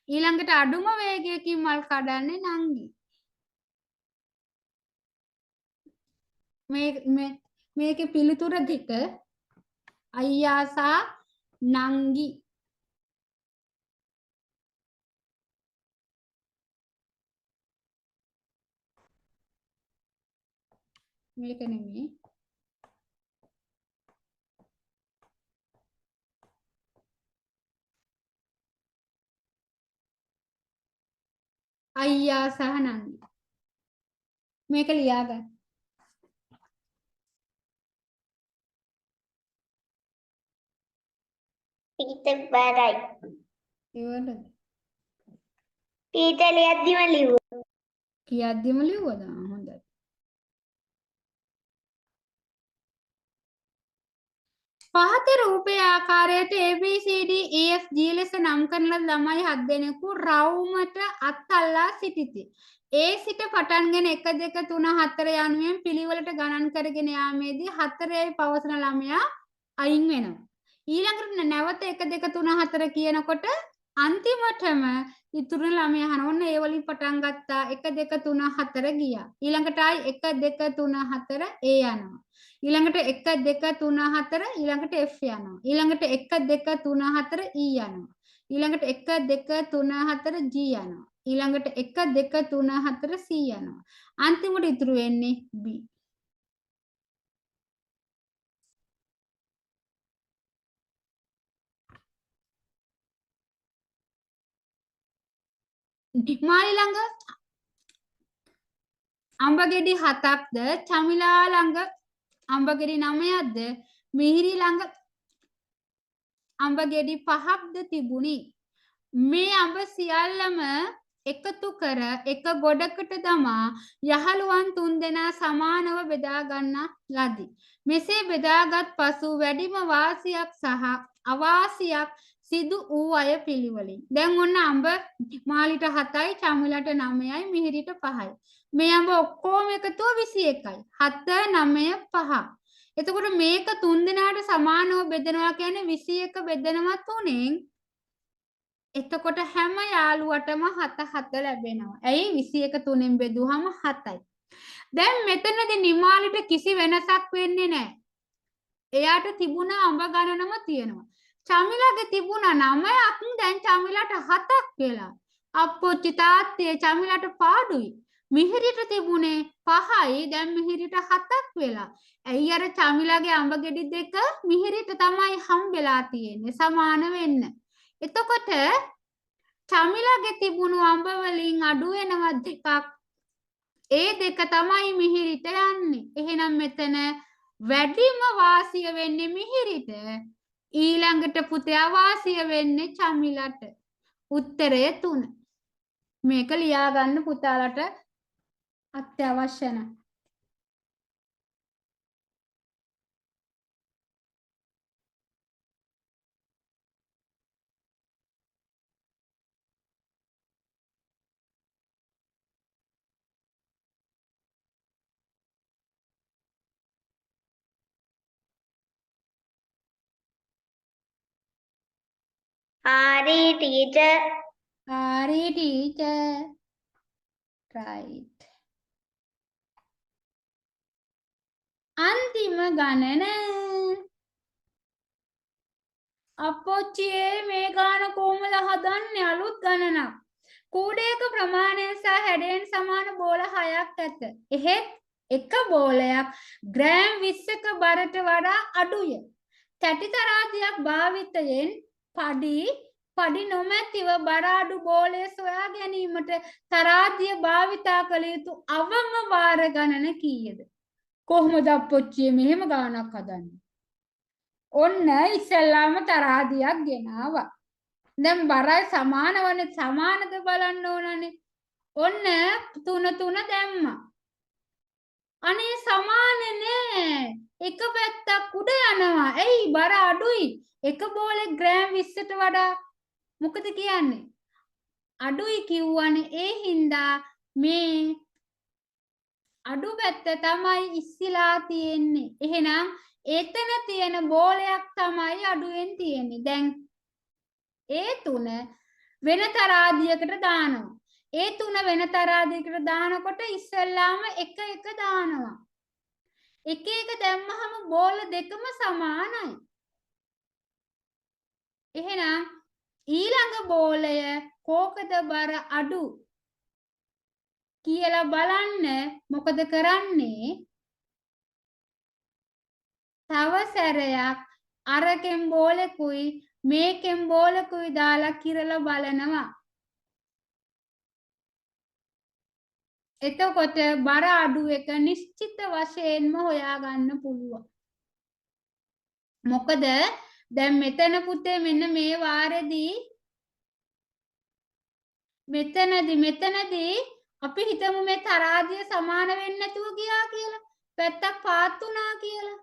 ඊළඟට අඩුම වේගයකින් මල් කඩන්නේ නංගි. මේ මේ මේකේ පිළිතුර දෙක අයියා සහ නංගි. මේක නෙමෙයි. අයියා සහ නංගි. මේක ලියා ගන්න. ටීචර් බරයි. ඉවරද? ටීචර් ලියද්දිම ලිව්වා. කියද්දිම ලිව්වද? හොඳයි. පහත රූපයේ ආකාරයට A B C D E F G ලෙස නම් කරන ලද ළමයි 7 දෙනෙකු රවුමට අත් අල්ලා සිටිති. A සිට පටන්ගෙන 1 2 3 4 යනුවෙන් පිළිවෙලට ගණන් කරගෙන යාමේදී 4යි පවසන ළමයා අයින් වෙනවා. ඊළඟට නැවත 1 2 3 4 කියනකොට අන්තිමටම ඉතුරු ළමයා අහන ඔන්න ඒ වලින් පටන් ගත්තා 1 2 3 4 ගියා. ඊළඟට ආයි 1 2 3 4 A යනවා. ඊළඟට 1 2 3 4 ඊළඟට F යනවා. ඊළඟට 1 2 3 4 E යනවා. ඊළඟට 1 2 3 4 G යනවා. ඊළඟට 1 2 3 4 C යනවා. අන්තිමට ඉතුරු වෙන්නේ B. මාලි ළඟ අඹ ගෙඩි 7ක්ද, චමිලා ළඟ අඹ ගෙඩි 9ක්ද, මිහිරි ළඟ අඹ ගෙඩි 5ක්ද තිබුණි. මේ අඹ සියල්ලම එකතු කර එක ගොඩකට දමා යහළුවන් 3 දෙනා සමානව බෙදා ගන්නා ලදී. මෙසේ බෙදාගත් පසු වැඩිම වාසියක් සහ අවාසියක් සිදු වූ අය පිළිවෙලින්. දැන් ඔන්න අඹ මාලිට 7යි, චමිලට 9යි, මිහිරිට 5යි. මේ අඹ ඔක්කොම එකතුව 21යි. 7 9 5. එතකොට මේක 3 දෙනාට සමානව බෙදනවා කියන්නේ 21 බෙදනවා 3ෙන්. එතකොට හැම යාළුවටම 7 7 ලැබෙනවා. ඇයි 21 3ෙන් බෙදුවහම 7යි. දැන් මෙතනදී නිමාලිට කිසි වෙනසක් වෙන්නේ නැහැ. එයාට තිබුණ අඹ ගණනම තියෙනවා. චමිලගේ තිබුණා 9ක්, දැන් චමිලට 7ක් වෙලා. අප්පොච්චි තාත්තේ චමිලට පාඩුයි. මිහිරිට තිබුණේ 5යි, දැන් මිහිරිට 7ක් වෙලා. ඇයි අර චමිලගේ අඹ ගෙඩි දෙක මිහිරිට තමයි හම්බෙලා තියෙන්නේ සමාන වෙන්න. එතකොට චමිලගේ තිබුණු අඹ වලින් අඩු වෙනවා 2ක්. ඒ දෙක තමයි මිහිරිට යන්නේ. එහෙනම් මෙතන වැඩිම වාසිය වෙන්නේ මිහිරිට. ඊළඟට පුතේ වාසිය වෙන්නේ චමිලට. උත්තරය 3. මේක ලියා ගන්න පුතාලට අත්‍යවශ්‍ය නැහැ. හරි ටීචර්. හරි ටීචර්. රයිට්. අන්තිම ගණන. අප්පොච්චියේ මේ ගාන කොහොමද හදන්නේ? අලුත් ගණනක්. කූඩයක ප්‍රමාණය සහ හැඩයෙන් සමාන බෝල 6ක් ඇත. එහෙත් එක බෝලයක් ග්‍රෑම් 20ක බරට වඩා අඩුය. තැටි තරාතියක් භාවිතයෙන් පඩි නොමැතිව බර අඩු බෝලය සොයා ගැනීමට තරාතිය භාවිතා කළ යුතු අවම වාර ගණන කීයද? කොහොමද අප්පොච්චියේ මෙහෙම ගාණක් හදන්නේ? ඔන්න ඉස්සෙල්ලාම තරාදියක් ගෙනාවා. දැන් බරයි සමානවනේ, සමානද බලන්න ඕනනේ. ඔන්න 3 3 දැම්මා. අනේ සමාන නෑ. එක පැත්තක් උඩ යනවා. ඇයි බර අඩුයි? එක බෝලේ ග්‍රෑම් 20ට වඩා මොකද කියන්නේ? අඩුයි කිව්වනේ. ඒ හින්දා මේ අඩු පැත්ත තමයි ඉස්සිලා තියෙන්නේ. එහෙනම් එතන තියෙන බෝලයක් තමයි අඩුවෙන් තියෙන්නේ. දැන් ඒ තුන වෙන තරාදියකට දානවා. ඒ තුන වෙන තරාදියකට දානකොට ඉස්සෙල්ලාම එක එක දානවා. එක එක දැම්මහම බෝල දෙකම සමානයි. එහෙනම් ඊළඟ බෝලය කෝකද බර අඩු කියලා බලන්න මොකද කරන්නේ? තව සැරයක් අරකින් බෝලෙකුයි මේකෙන් බෝලෙකුයි දාලා කිරලා බලනවා. එතකොට බර අඩු එක නිශ්චිත වශයෙන්ම හොයාගන්න පුළුවන්. මොකද දැන් මෙතන පුතේ මෙන්න මේ වාරෙදී මෙතනදී අපි හිතමු මේ තරාදිය සමාන වෙන්නේ නැතුව ගියා කියලා. පැත්තක් පාත් වුණා කියලා.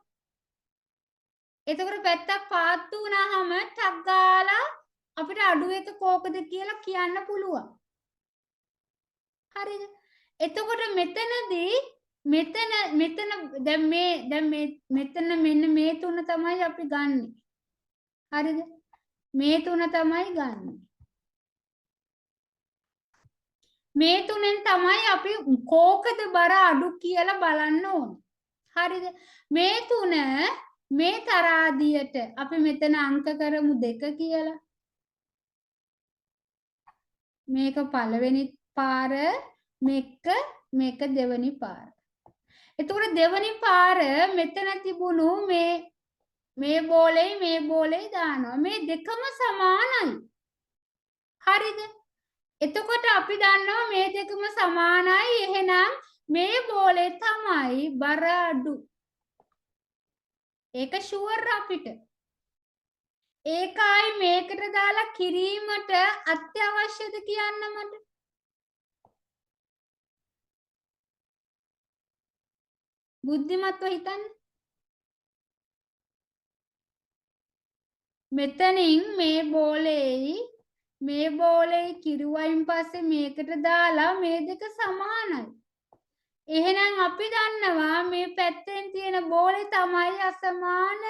එතකොට පැත්තක් පාත් වුණාම ටක් ගාලා අපිට අඩු එක කෝකද කියලා කියන්න පුළුවන්. හරිද? එතකොට මෙතනදී මෙතන මෙතන දැන් මේ දැන් මේ මෙතන මෙන්න මේ තුන තමයි අපි ගන්නෙ. හරිද? මේ තුන තමයි ගන්නෙ. මේ තුනෙන් තමයි අපි කෝකද බර අඩු කියලා බලන්න ඕන. හරිද? මේ තුන මේ තරාදියට අපි මෙතන අංක කරමු 2 කියලා. මේක පළවෙනි පාර, මේක දෙවෙනි පාර. එතකොට දෙවෙනි පාර මෙතන තිබුණු මේ බෝලෙයි මේ බෝලෙයි දානවා. මේ දෙකම සමානයි. හරිද? එතකොට අපි දන්නවා මේ දෙකම සමානයි. එහෙනම් මේ බෝලේ තමයි බර අඩු. ඒක ෂුවර් අපිට. ඒකයි මේකට දාලා කිරීමට අත්‍යවශ්‍යද කියන්න මට? බුද්ධිමත්ව හිතන්න. මෙතනින් මේ බෝලේයි මේ බෝලේ කිරුවයින් පස්සේ මේකට දාලා මේ දෙක සමානයි. එහෙනම් අපි දන්නවා මේ පැත්තෙන් තියෙන බෝලේ තමයි අසමාන.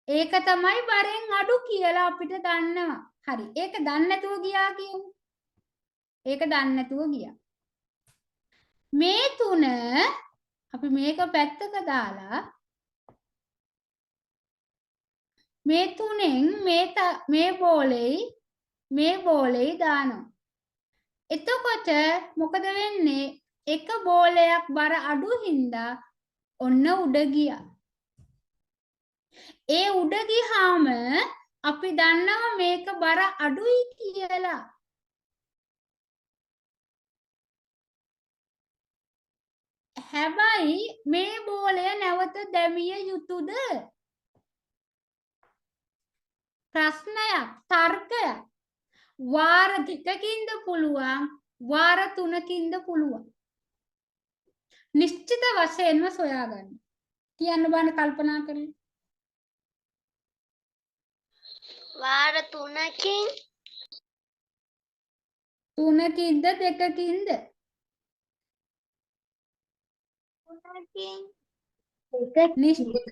ඒක තමයි බරෙන් අඩු කියලා අපිට දන්නවා. හරි. ඒක දන්නේ නැතුව ගියා කියමු. ඒක දන්නේ නැතුව ගියා. මේ තුන අපි මේක පැත්තක දාලා මේ තුනෙන් මේ බෝලෙයි මේ බෝලෙයි දානවා. එතකොට මොකද වෙන්නේ? එක බෝලයක් බර අඩු හින්දා ඔන්න උඩ ගියා. ඒ උඩ ගියාම අපි දන්නවා මේක බර අඩුයි කියලා. හැබැයි මේ බෝලය නැවත දැමිය යුතුද? ප්‍රශ්නයක්, තර්කයක්. වාර දෙකකින්ද පුළුවන්, වාර තුනකින්ද පුළුවන්. නිශ්චිත වශයෙන්ම සොයාගන්න. කියන්න බලන්න කල්පනා කරලා. වාර තුනකින්. තුනකින්ද දෙකකින්ද? තුනකින්. නිශ්චිත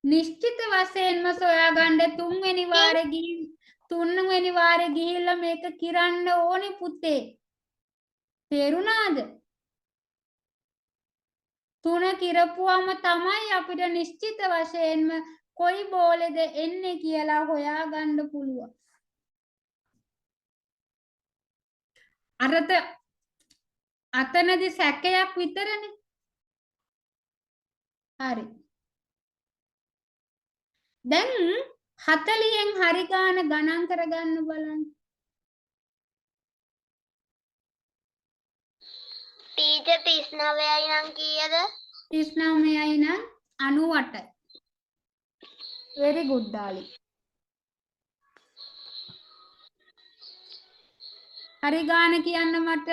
නිශ්චිත වශයෙන්ම සොයාගන්න තුන්වෙනි වාරේ ගිහින් තුන්වෙනි වාරේ ගිහිල්ලා මේක කිරන්න ඕනේ පුතේ. තේරුණාද? තුන කිරපුවම තමයි අපිට නිශ්චිත වශයෙන්ම කොයි බෝලෙද එන්නේ කියලා හොයාගන්න පුළුවන්. අරත අතනදි සැකයක් විතරනේ. හරි. දැන් 40න් හරි ගාන ගණන් කරගන්න බලන්න. ටීචර් 39යි නම් කීයද? 39යි නම් 98යි. Very good darling. හරි ගාන කියන්න මට.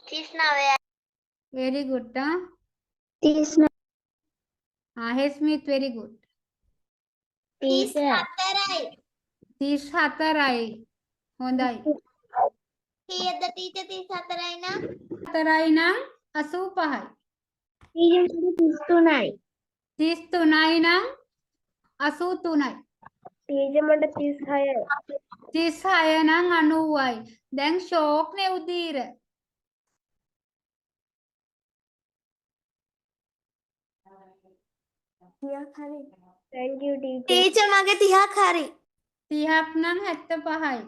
39යි. Very good. ආ 39. ආ හෙස්මිත් very good. 34යි. 34යි. හොඳයි. කීයද ටීචර් 34යි නම්? 4යි නම් 85යි. ටීචර් 33යි. 33යි නම් 83යි. ටීචර් මට 36යි. 36 නම් 90යි. දැන් ෂෝක් නේ උදීර. හරි. Thank you teacher. Teacher මගේ 30ක් හරි. 30ක් නම් 75යි.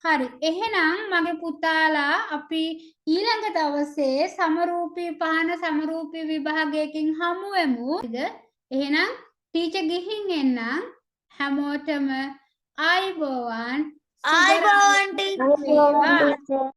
හරි. එහෙනම් මගේ පුතාලා අපි ඊළඟ දවසේ සමරූපී පහන සමරූපී විභාගයකින් හමු වෙමු. එහෙනම් ටීචර් ගිහින් එන්නම්. හැමෝටම ආයිබෝවන්. ආයිබෝවන් ටීචර්. සුබ රාත්‍රියක්.